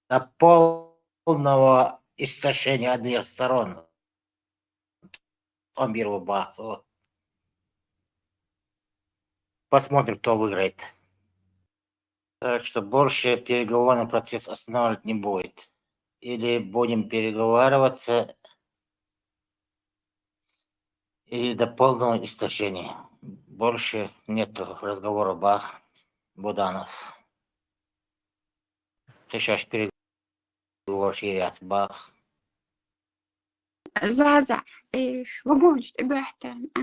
до полного истощения обеих сторон. Он первый бах, вот. Посмотрим, кто выиграет. Так что больше переговорный процесс останавливать не будет. Или будем переговариваться, или до полного истощения. Больше нету разговора, бах, Буданов. Хишаш переговор ширяц, бах. Заза, эш, вагончик бахтан, а,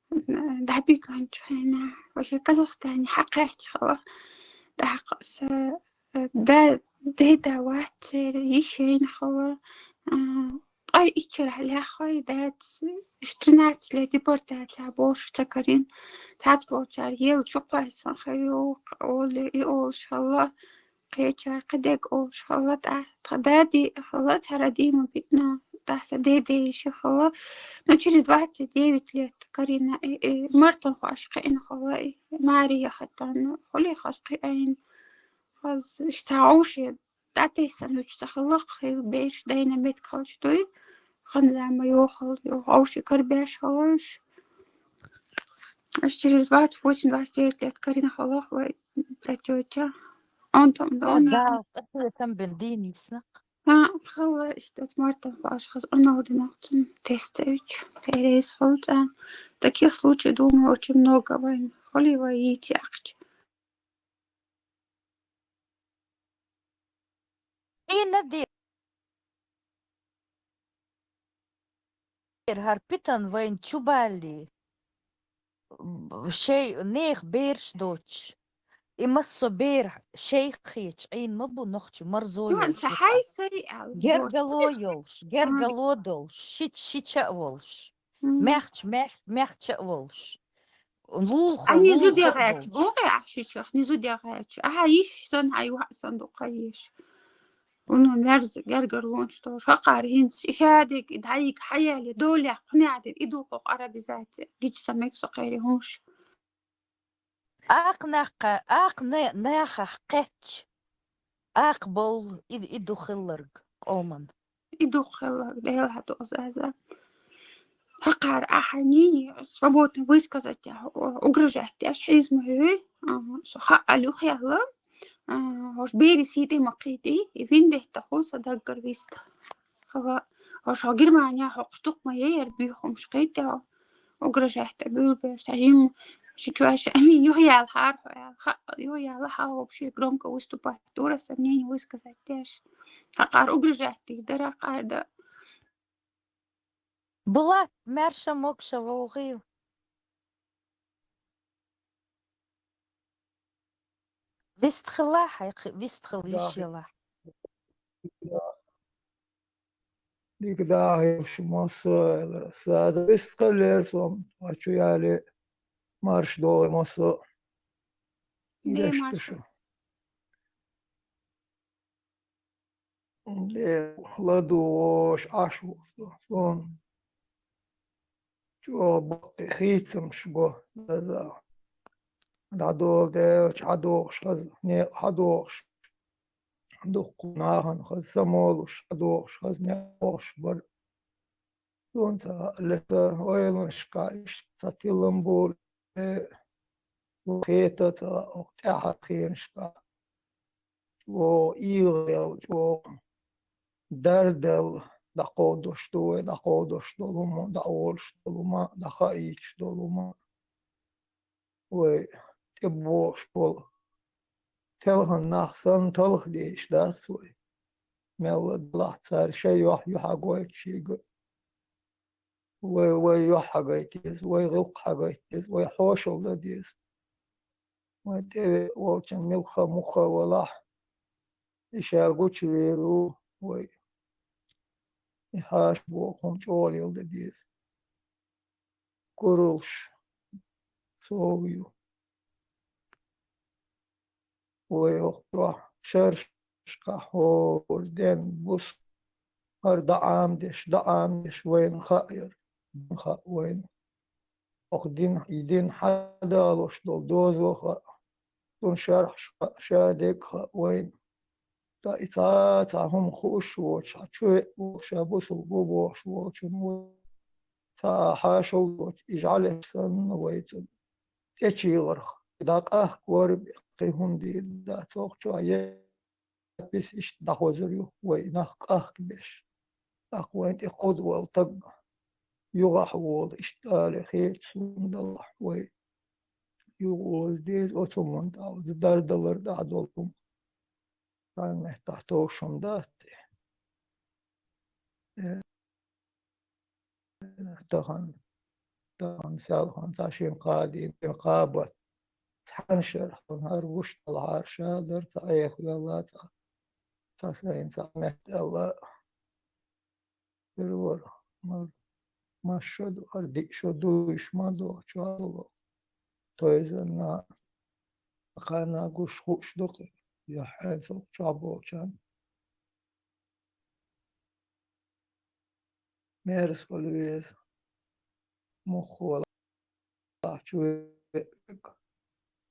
дабикан чайна, вообще Казахстане хакач хала. Дахса, да, деда ватсер, ишен хала. А, ай ичер ляхай дат, тринадцать лет депортация бош цакарин. Цат бочар ел чуквайсан хаю, оле и ол шала. Кхечар кхидег олш хала тӀа. Тха дади хала цара дима битна. Таса деде иши хала. Но через двадцать девять лет Карина, э, э, мартан хаш кхин хала, э, Мария хатан, холи хас кхин. Хаз шта уши. Датесан уч сахала хил беш дайна бет халчтой. Ханзама йохал, йохал уши карбеш халаш. Аж через двадцать восемь, двадцать девять лет Карина халах вай тетя. Он там, да, он Да, это там бендинисна. А, хала, что мартан хаш хас, он один ахтун тестович. Перес холца. Таких случаев, думаю, очень много вайн. Холи вай ити ахч. Ина ди Ир гьар питан вайн чубалли, б-, шей нех берш доч. И массо бер шейх хеч, ин ма бу нохчи марзо Ну, йолш ца хай юха. Сай ал, Гергало вот. Йолш, гергало долш, шич шича волш. Мгм. Мяхч, мяхч, мяхча волш. Лулха, Ани лулха зудягъач, долш. Бугъи ахшичах, ни зудягъач. Аха, иш сан, ай, ва сан дукха иш. Уну мерз, гергар лунч то, шакъар хинц, ишадик, дайик, хаяли, долях, хнядир, идулхо арабизация. Гич самек сокъери хунш. Ах нахъа, ах не, нахах къеч. Ах бол, и, и духилларг, къоман. И духилларг, дел хату озаза. Хакар ахани, свободно высказать, а, о, угрожать, аш хизму, а, со ха алюх яла, а, хош бери сиди макиди, и виндетта ху садаггар виста. Ага, хӀо шо Германия хьокхуш дукха ма яй яра буьйхамаш кхийтта, угрожать а буьйлабеш, цхьа жимма ши чош амин юхаялахьара хьо аьлла. Хаъ, юхаялахьа вообще громко выступать дора, сомнение высказать деш. Хьакъара угрожать дийр дара, хьакъара да. Булат, маьрша-могуша вогӀийла. Вистхила хьайх, вистхила Да. Йиш ялахь. Дика даха йолуш массо а, сада вистхилера со, а чу яле марш догӀи массо а. Де дешта марш. Шу. Де ладугӀуш Ӏаш ву со, сон. ЧӀогӀа баккхий хийцамаш бо даза. ДӀадоладелча хьадогӀуш хаза, некъа хьадогӀуш. Дуккха нахана хаза, самолуш хьадогӀуш хаза, некъ бохуш бара. Цунца леса ойланашка иштта ца тиллам бур, э, хета ца окху тӀаьхьара хенашка. ЧӀогӀа ийгӀа делла, чӀогӀа дарделла, дӀакховдош ду вай, дӀакховдош долу хӀума, дӀаолуш долу хӀума, дӀахаийтуш долу хӀума. Вай тӀебогӀуш болу телхина нах санна талха дезаш дац вай. Мелла делахь цара шайн юьхь ю хьагойту шийга. Вай, вай юьхь хьагайта деза, вай гӀиллакх хьагайта деза, вай хьошалла дан деза. Вай тӀевеа волчун милха муха валахь, и ша гучувер ву вай. И хьаша боху хӀума чӀогӀа леладан деза. Куралш сов ю. Вай хӀокху чохь шаршкахь хӀора ден бус хӀара дӀаӀамдеш, дӀаӀамдеш вайна хаьа яра, дин хаьа вайна. ХӀокху дин, и дин хьадалош долу дозо хаьа, цунна шархьаш хаьа, шадерг хаьа вайна. Ткъа и цхьа а цхьа хӀума хууш воцуш, хьан чу веа волуш, ша бусулба ву бохуш волчун ву. Цхьа а хьашал доцу, и жӀаьлеш санна вай цунна тӀечийгӀарх, дӀакъахка вара бен кхин хӀума дийр дац, хӀокху чохь япис иштта дӀахозур ю вай нах къахкабеш. ТӀаккха вайн тӀе кхудвала таг юхахь волу, иштта алий хета суна далахь вай. Юха оза деза оцу хӀуманна тӀехь, дардалар тӀехь долу хӀума. Цхьана меттахь товш хӀума дац те. Э, тахана, тахана селхана цхьа шина кхадийна, шина кхабат. Цхьана шарахь хӀара гуш далахьара ша дара, цхьа эха йолла, цхьа, цхьа сайна цхьа метта аьлла. Хир вара, мар-, масса шо ду, хӀара диъ шо дуйш ма ду, чохь а ло. Тойзанна, кхана гуш хууш ду-кх, я хьайн цо чохь болчарна. Мерза хуьлу веза, муха валахь чу веъ,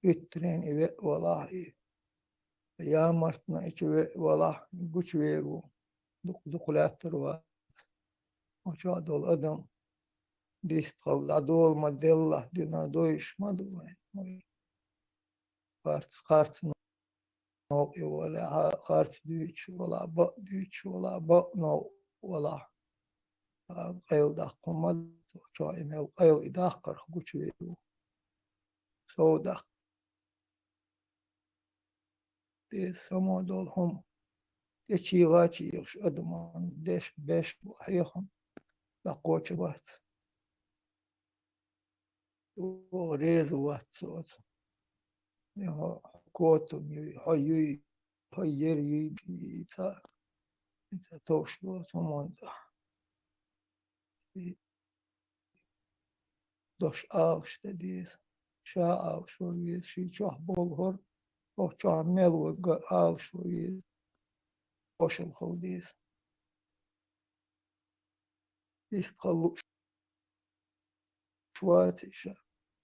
уьттарийн и веъ валахь и. Ямартна и чу веъ валахь, гучувер ву, дукха-дукха лаьттар вац. Оцу чохь долу адам дистхала дӀадола ма деллахь, дуьнен дойуш ма ду вайн. Харц, харц новкъа валахь, харц дуьйцуш валахь, бакъ дуьйцуш валахь, бакъ новкъа валахь. Къайла даккха хӀума ма ду, чохь и мел къайла и даккхарх гучувер ву. Сов даккха. Те само долу хӀума. ТӀечийгӀа чийгӀаш адаман деш беш бу хьехам, дӀакхочу бац. Оха реза вац со оцу. Я хьо котам юй, хьо юй, хьо ер юй, и цхьа, и цхьа товш доцу хӀуманца. И дош алаш дан деза. Ша алаш ван веза, ший чохь болхур, хӀокху чохь мел ван га алаш ван веза. Хьошалла хила деза. Иштта хала лууш вац иша.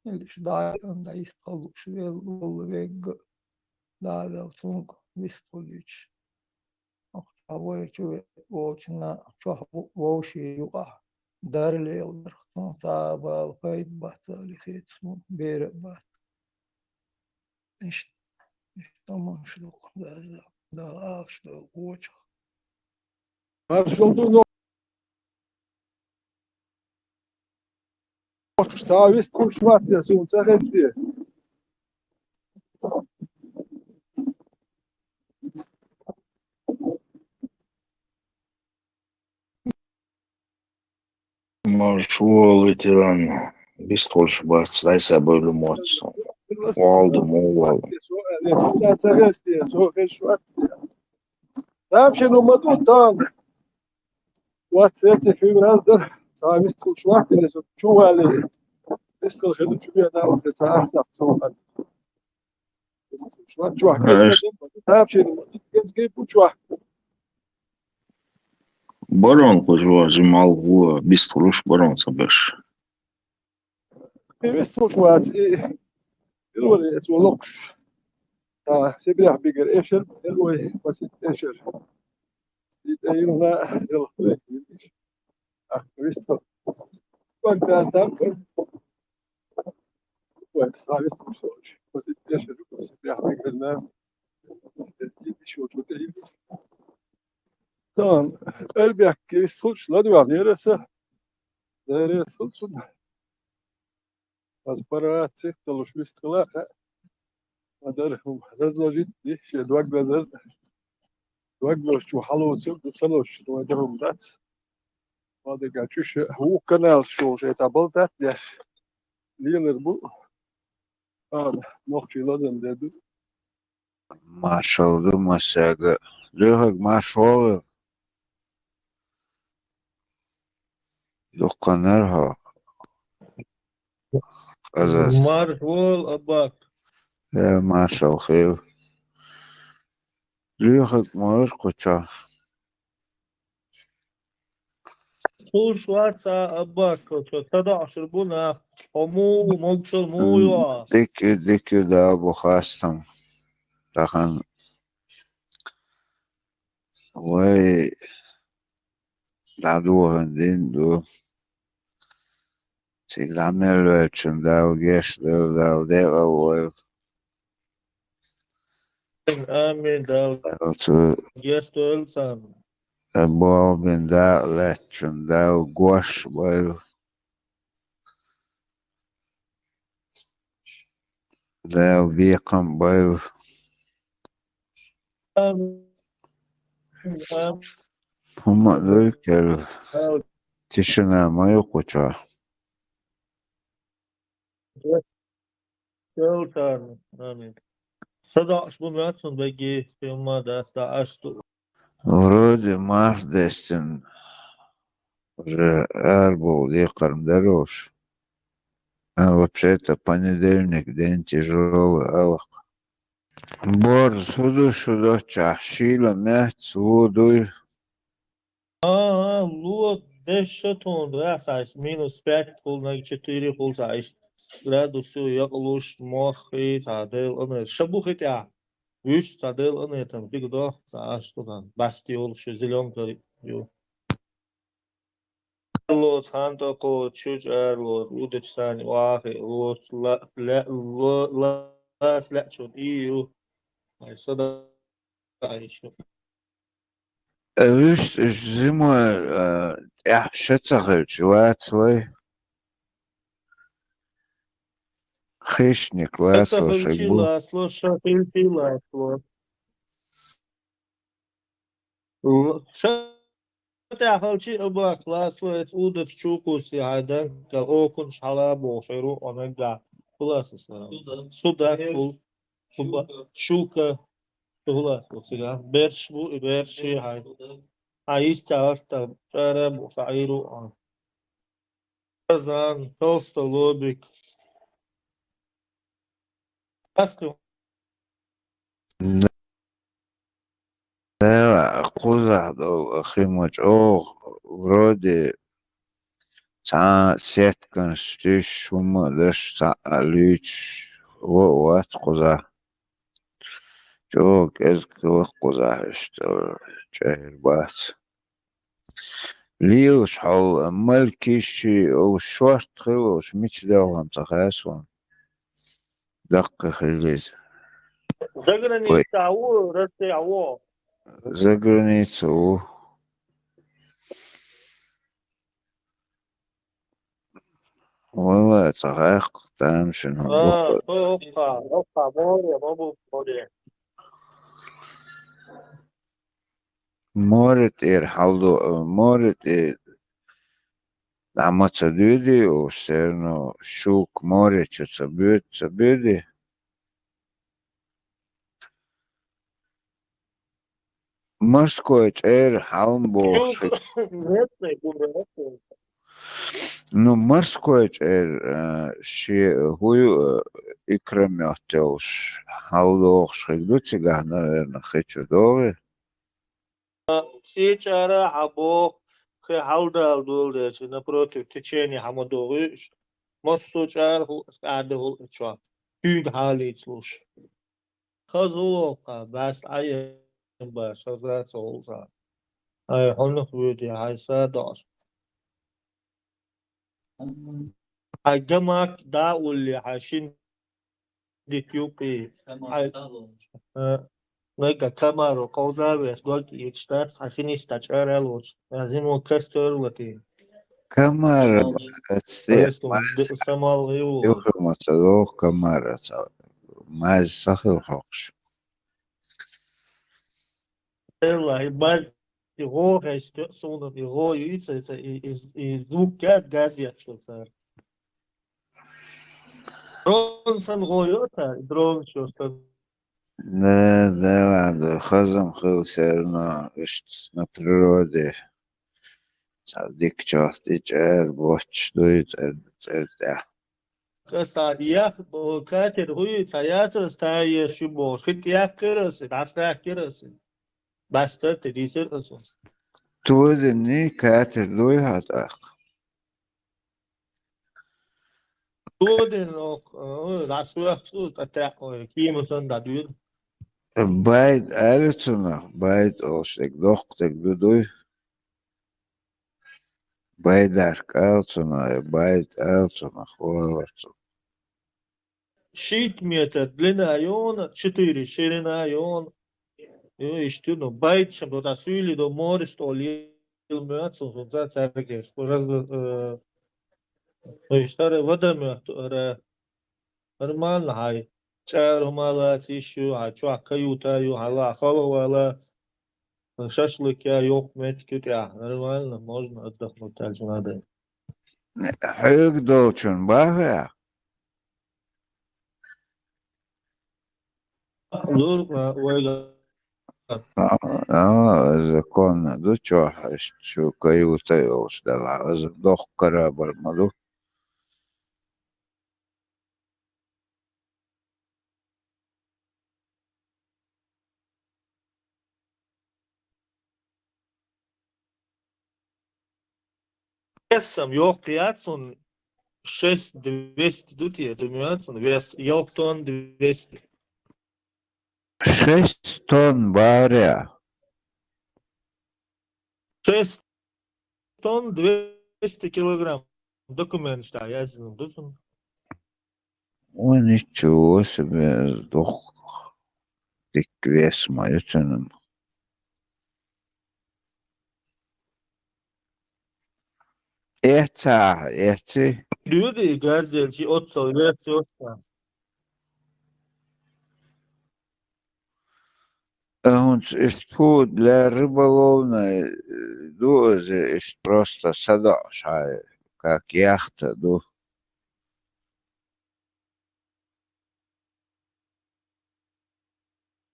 Илиш дӀа а, дӀа иштта хала лууш вел-, волла вегга а, дӀа а вел цунга вистхуьлуьйтуш. Ахча вай чу ве-, волчунна чохь ву-, вовшийн юкъахь дар леладарх, цунах цхьа а бала пайда бац, али хета суна, бер а бац. Иштта, иштта томанаш дукха, да, да, да, алаш долу вочух. Маршалла ду, но Ца вист кхуш вац, я суна ца хезте. Марш вола, ветеран, вист кхуш вац, дай са бевлла моц. Валда, мо вала. Ца хезте, со хезаш вац. Дам ши ну ма ду тан. Вац серти февраль дар, ца вист кхуш вац, я со чу вали. Вист кхуш хеду чу бе дам, ца ахсах со вали. Вист кхуш вац, чу вац. Дам ши ну ма ду, гецкий пу чу вац. Барон кхуш вац, жимал гу, вист кхуш барон ца беш. Вист кхуш вац, и, и вали, эц валокш. Та, Сибирях бигер эшер, эл ой, пасит эшер. И, и, и, на, эл, ах, вист кхуш. Ван там, ой, са вист кхуш вац. Пасит эшер, Сибирях бигер на. И, и, и, шо, шо, и, Тан, элбехке, вист кхуш, ладван, ераса. Дерес кхуш. Аз пара цих талуш вист кхуш ла, ха. Адар хӀум разложить ди, ше дог лазар. Дог лош чу хьалоцу, ду салош чу дог хӀум дац. Ма дага чу ше, хӀу канал шо ше ца балтат, деш. Лилер бу. Ан, нохчи лазам деду. Маршал ду массаьга. Лоьхарг марш вола. Дуккханар хьо. Хазас. Марш вола, Аббак. Я маршал хил. Лоьхарг марш кхуча. Кхуш вац, Аббак, со ца доӀашур бу нах. Хьо му, могушал му ю? Дика, дика, Дала бу хастам. Тахан вай дӀадохан дин ду. Цига дӀа мел ваьлчун Дала гешт дойла, Дала декъал войла. Амин, Дала. Дала цу гешт дойла царна. Болбин дакъа лаьттачун Дала гош бойла. Дала бекхам бойла. Амин. Амин. ХӀума а дойла кер. Амин. Тишина ма ю кхуча. Амин. Са доӀаш бу моьттун бегги, хӀума даста аш ду. Вроде марх дестина уже арбовла декхар ма дарра уж. А вообще-то понедельник день тяжёлый, алакха. Борз, хӀу ду шу доцчахь, шийла меца ло дуй? А, а, ло деш ша тхуна, да, цхьа минус пять хул, наг четыре хул, цхьа иштта градус ю, якъалуш, моххий, цхьа Дела анер. Ша бу хи тӀехь. Вуьш цхьа Дела анетам, дика дохку, цхьа аш ду дан. Басти йолуш ю, зелёнка ю. Лоцу хьан тӀакхочу, чуьчу ара лоцу, удачу сани вахи лоцу, ла-, ла-, ло-, лаца лаьачун и ю. Ай, сада, ай, шу. Вуьшта уьш зимой, а, тӀехь ша ца хилча, лацалай? Хищник лацалаш хилчий бу. Лацало, ша хилчий лацало. Л-, ша тӀехь хилчий, Аббак, лацало, эца удачу чу кхуссий хьайн дан, кал окунаш хьала бохуш, хьуьйру, омегга. Хуласа сара. Суда. Суда, хул. Шуба, шука. Хуласа, сига. Берш бу, и берш хьайн. Хьайн йист цхьа гӀарта, чӀара бу, ша Ӏийру, а. Казан, толстолобик. Аскы. Да, кхузахь долу хи ма чӀогӀа, вроде цхьа сетканаш туьйсуш, хӀумма а даш, цхьаъ а луьйчуш, вон а вац кхузахь. ЧӀогӀа кӀезиг хилла кхузахь, иштта чӀагӀъяр бац. Лелаш хьол, малкиши, олуш шорта хилла, олуш мича делхам ца хаьа суна. Даккхий хилла иза. Заграница ву, Россия ву. Заграница ву. Валла, ца гӀайкх тамашийна хӀума А, боху. Хо, опа, опа, море, ма бу море. Море тӀера хьалдо, море тӀе дӀа ма ца дуьйди уж, все равно щука море чу ца боьду, ца боьди. Морской чӀер хьалма бохуш. Щука местный гур. Ну, морской чӀер, э, шен хӀу ю, э, икра метталш хьалдохуш хиг ду цигахь, наверное, хи чу догӀий. Сий чӀара хьан боху, хи хьалдала доладелча, напротив течения хьан ма догӀуьйтуш. Массо а чӀара хӀу, кӀада хӀу чохь. Куьйга хьалийцалуш. Хаза гӀулакха, баьс Ӏайин баш, хаза ца гӀулцӀа. Ай, хьунах вуьйди, хьай са дош. Хьай гамак да улли, хьай шин дит юкъи. Хьай, а, нага камаро къовзавеш, дог итштас, хьай шинис та чӀарал воч. Я зимо кастор лати. Камара, Ай, ацте, сон маза д-, самал гӀив. Юхи ма ца доху камара, ца, маза ца хила хьокхуш. Элла, и баз, и гӀо хьаьжча, суна и гӀо юьйцу, и, и, и звук газ, газ еччо цара. Дрон сан гӀо йо цара, и дрон чо сан. Да, да, ладно, хазам хила все равно, иштта на природе. Цхьа дика чохь тӀе чӀара боццуш дуй цӀер-, цӀер тӀехь. Каса ях, о, катер хӀуй, ца яцара, ста еш шу бохуш, хит яккхира аса, дӀасадаьккхира аса. Баста те дийсира аса. Тодинний катер дуй хьа тӀаккха? Тодин, ох, ой, дӀасоьхчу, ткъа тӀе, ой, кийма санна дӀадуьйра. Байд аьлла цунах, байд олуш дерг, доккха дерг ду дуй? Байдарка ала цунах, я байд ала цунах, валар цунах. Шийтта метр длина йона, четыре ширина йона. Ё, иштта, ну, байд шан, вот, а суьйли до моря, что ли, моьцун, вот, за царгеш. Раз, э, ну, иштта, ара, вода мёт, ара, нормально, хьай. ЧӀара хӀума лаца йиш ю, хьай, чохь каюта ю, хьала, халгӀа вала. Шашлык я, йоккха меттиг ю тӀехь. Нормально, можно отдохнуть, так же надо. Хьоьга долчун бахьа? Ду, а, вайга. А, а, законно ду, чохь, шу каюта йолуш делахь, аса доккха корабль ма ду. Весом йоккха яц он, шесть двести ду те, ду моьцун, вес, ялх тонн двести. Шесть тонн баря. Шесть тонн двести килограмм. Документаш тӀа яздина ду цунна. Ой, ничего себе, сдох. Дикка вес ма ю цуьнан. Эццахьа, эцци. Дуьйди газелчи оццал вес йоста. А хӀунца иштта фу для рыболовной, э, ду иза, иштта просто садоӀуш хьай, как яхта ду.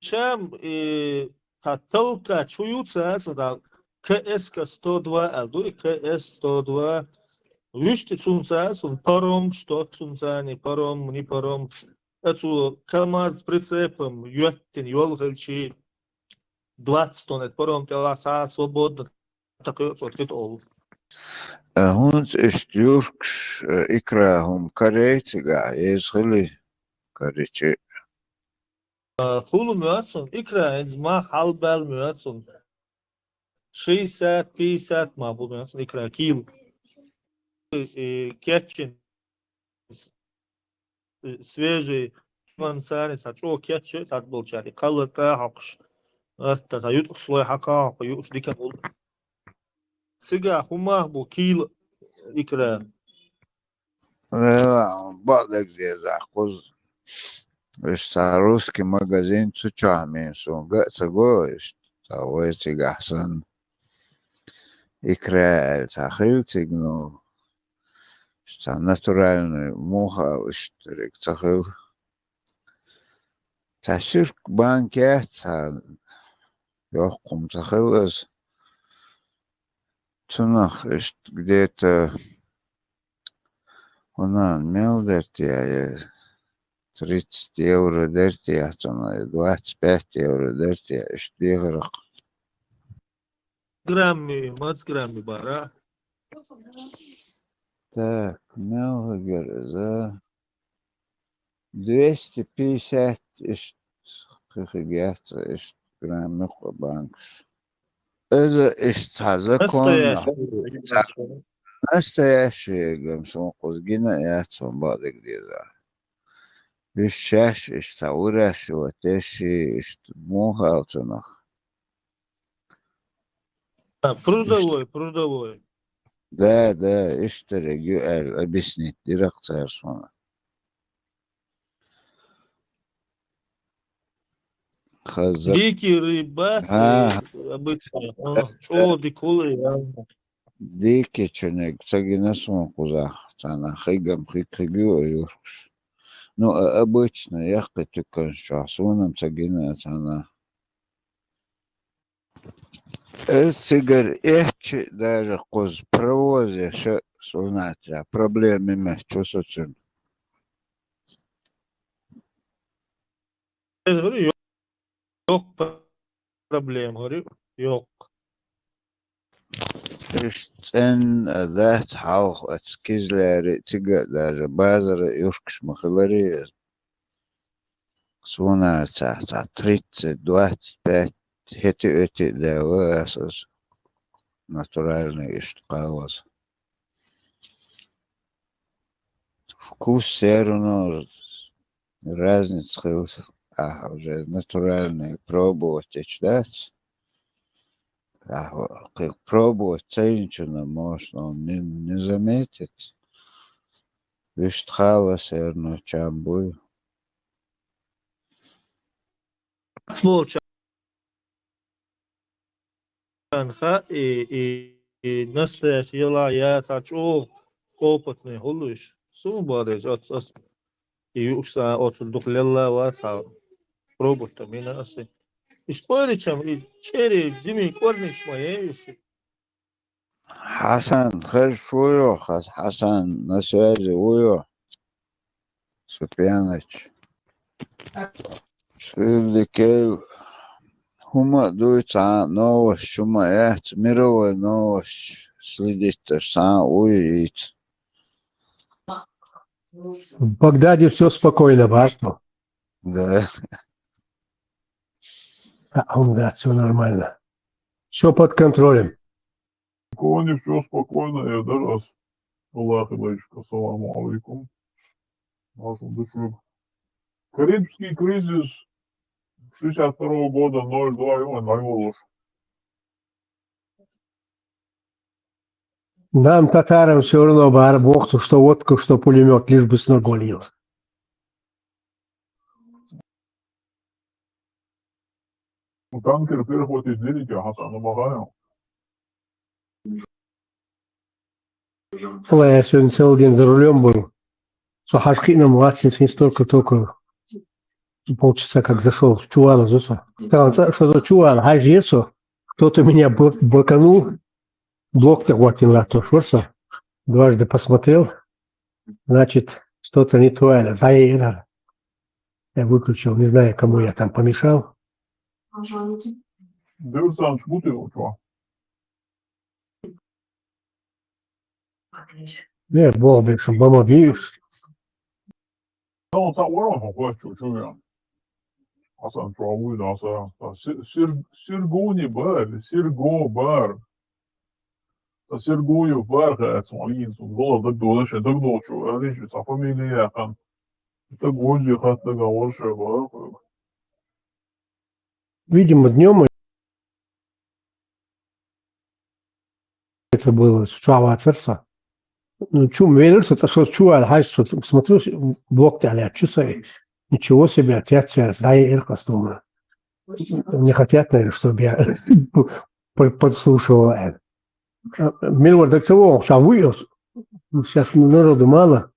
Шам, э, тха талка чу ю ца, аса дал, К С К сто два ал дури, К С сто два. Вуьшта цунца, сун паром, что цунца, не паром, не паром. Ацу КамАЗ прицепом йоьттина йол хилчи, двадцать тонн эт паром тӀела схьа свободно такхоьцу тӀе олу. А хӀунца иштта юркаш, э, икра хӀума каре цигахь, еза хили каричи? А, хула моьцун, икра хӀинца мах хьалбаьлла моьцун. Шестьдесят, пятьдесят ма бу моьцун икра кил. Э, кеччин с-, э, свежий, ван сани, са чӀо кеччи, сац болчари, кхалла тӀа хьокхуш, атта, са ютӀу слой хьакха хьокху, юуш дика бул. Цига хӀумах бу кил икра. Э, бакъдерг деза кхуза. Иштта цхьа русский магазин цу чохь мин сун ган а ца го, иштта цхьа вай цигахь санна. Икра аьлла цхьа хилла цига, ну, иштта цхьа натуральный муха аьлла, иштта дерриг ца хилла. Цхьа сирк банка яц, цхьа йоккха хӀума ца хилла аса. Цунах иштта где-то хӀунан мел дерти я, я тридцать евро дерти я цунах, я двадцать пять евро дерти я, иштта дехарах. Грамми, мац грамми бара? Так, мел хӀагар иза. Двести пятьдесят иштта кхихига яц, иштта грамми кху банкаш. Иза иштта цхьа законна. Настоящий. Цхьа настоящий гам сон кхуза гина а яц сон бакъдерг деза. Уьш шаьш иштта цхьа выращивать еш, иштта муха аьлла цунах. А, прудовой, прудовой. Да, да, иштта дерриг ю аьлла объяснить дира-кх цара суна. Хаза. Дикий рыба, а, обычно, а, чӀогӀа дика хуьлу, я. Дикий чуниг ца гина суна кхузахь, цхьана хигам хиг-хиг ю а юркаш. Ну, а, обычно, яккхий туьканаш чохь суна-м ца гина цхьана. Э, цигара эччи даже кхуза провоз я ша, суна а ца проблема ма чу со цуьнан. Иза хӀара йоккха проблема, хӀара йоккха. Уьш цӀенна а дац хьалха оцу Кизляре, цига а даже базара юркаш ма хиларе. Суна цхьа, цхьа тридцать, двадцать пять, хӀети-оьти а даьлла аса аса натуральный иштта кхаллаза. Вкус всё равно разница хилла. Ахьа уже натуральный пробовать ечу дац. Ахьа кхин пробовать ца йинчунна, может, он не, не заметит. Вуьшта хала всё равно чам буй. Цболча Хан-, и, и, и настоящий яла яц, а чӀогӀа опытный хуьлу уьш. Суна бохург, оцу ас и юуш сан оцу дукха лелла вац, а пробовать-то мина аса. И споричам, и чӀери, зимий кӀорниш ма е уьш. Хьасан, хаза шу йо, хаза Хьасан, на связи ву йо. Супьяныч. Шуьйра дикайл, хӀума а дуй цхьа а, новость хӀума а яц, мировой новость следить деш цхьа а вуй йийца. В Багдаде всё спокойно, ба что? Да. А, да, всё нормально. Всё под контролем. Кони, всё спокойно, я дарас. Аллах и Лаишка, ассаламу алейкум. Вашу душу. Карибский кризис шестьдесят второго года, ноль два, и он, и он лучше. Нам, татарам, всё равно, бар бог, что водка, что пулемёт, лишь бы с ногой лил. Ну, танкер перехватить дерите, Хасан, ну, махаем. Ой, я сегодня целый день за рулём был. Со хьажа кхиъна ма вац, не столько только полчаса, как зашёл, чувала зо со. Там, что за чувала, хьажа со. Кто-то меня бл-, блоканул. Блок-то хватил на то, что со. Дважды посмотрел. Значит, что-то не то, это, заиграл. Я выключил, не знаю, кому я там помешал. Дерсанч бутылка. Не, бог бен, бама бивш. Ну, цхьа вара хьо хоьттуш ву вен. Хьасан чохь вуй дан аса. Та Се-, Сер-, Сергуни бар, Серго бар. Та Сергуев бар хаьа, цхьа вийна, цунна гала дагадола, шен дагадоцуш ву, аьлла, цхьа фамилия яьккхина. Стаг вуьззий хатта дагахь вара шен бара. Видимо, днём это было, с утра вацара со. Ну, чу верил, что что чу аль хай, что смотрю, блок тя лячу сай. Ничего себе, отец я знаю, эр кастума. Не хотят, наверное, чтобы я по- подслушивал. А, Милвар, так чего, сейчас вы, сейчас народу мало,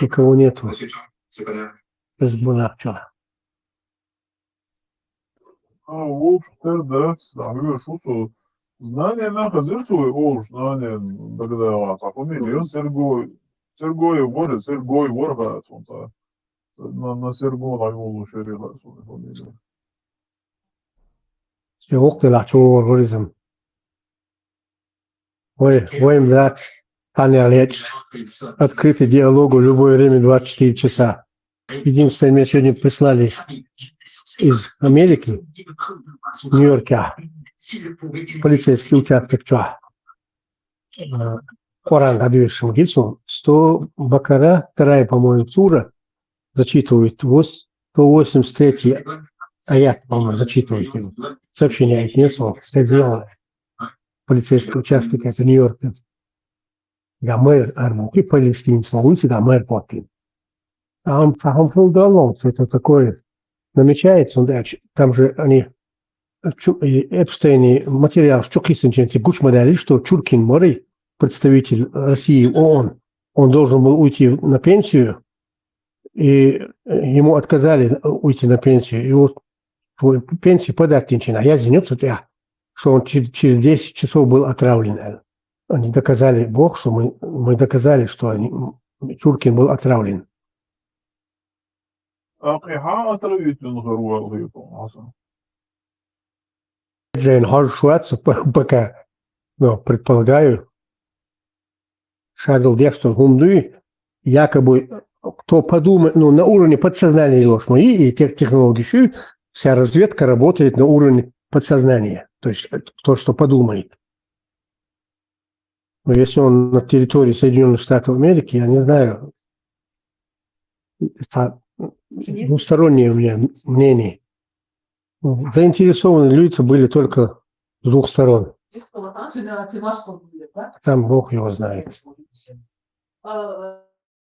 никого нету. Без бунакча. А, волчу тер да, да, вы шу со. Знание на хазир свой, о, знание, да, да, да, так он и Сергой, Сергой вор, Сергой вор, да, он та. На, на Серго на его лучше, да, он фамилия. Все, ох ты, лачу, горизм. Ой, ой, брат, Таня Леч. Открытый диалог в любое время, двадцать четыре часа. Единственное, мне сегодня прислали из Америки, Нью-Йорка, полицейский участок, что Коран гадуешь, сто Бакара, вторая, по-моему, сура, зачитывает, вот сто восемьдесят третий аят, по-моему, зачитывает. Сообщение не слово, все сделано. Полицейский участок, это Нью-Йорк. Гомер, армянский палестинец, улица Гомер Поттин. Там, там фулдалон, что это такое намечается, он дальше. Там же они, Чу- и Эпштейн и материал, что Киссинджер, Гучмаляли, что Чуркин Морей, представитель России в ООН, он должен был уйти на пенсию, и ему отказали уйти на пенсию. И вот пенсию подать, я извинился, что он через десять часов был отравлен. Они доказали, Бог, что мы, мы доказали, что они, Чуркин был отравлен. А кхы хьан отравить вен хир вал хетун хьасан? Джейн Хоршвац, пока, ну, предполагаю, шагал деш, что гумдуй, якобы, кто подумает, ну, на уровне подсознания ложь мои, и тех технологий ещё, вся разведка работает на уровне подсознания, то есть то, что подумает. Но если он на территории Соединенных Штатов Америки, я не знаю, это двустороннее у меня мнение. Заинтересованные лица были только с двух сторон. Там Бог его знает.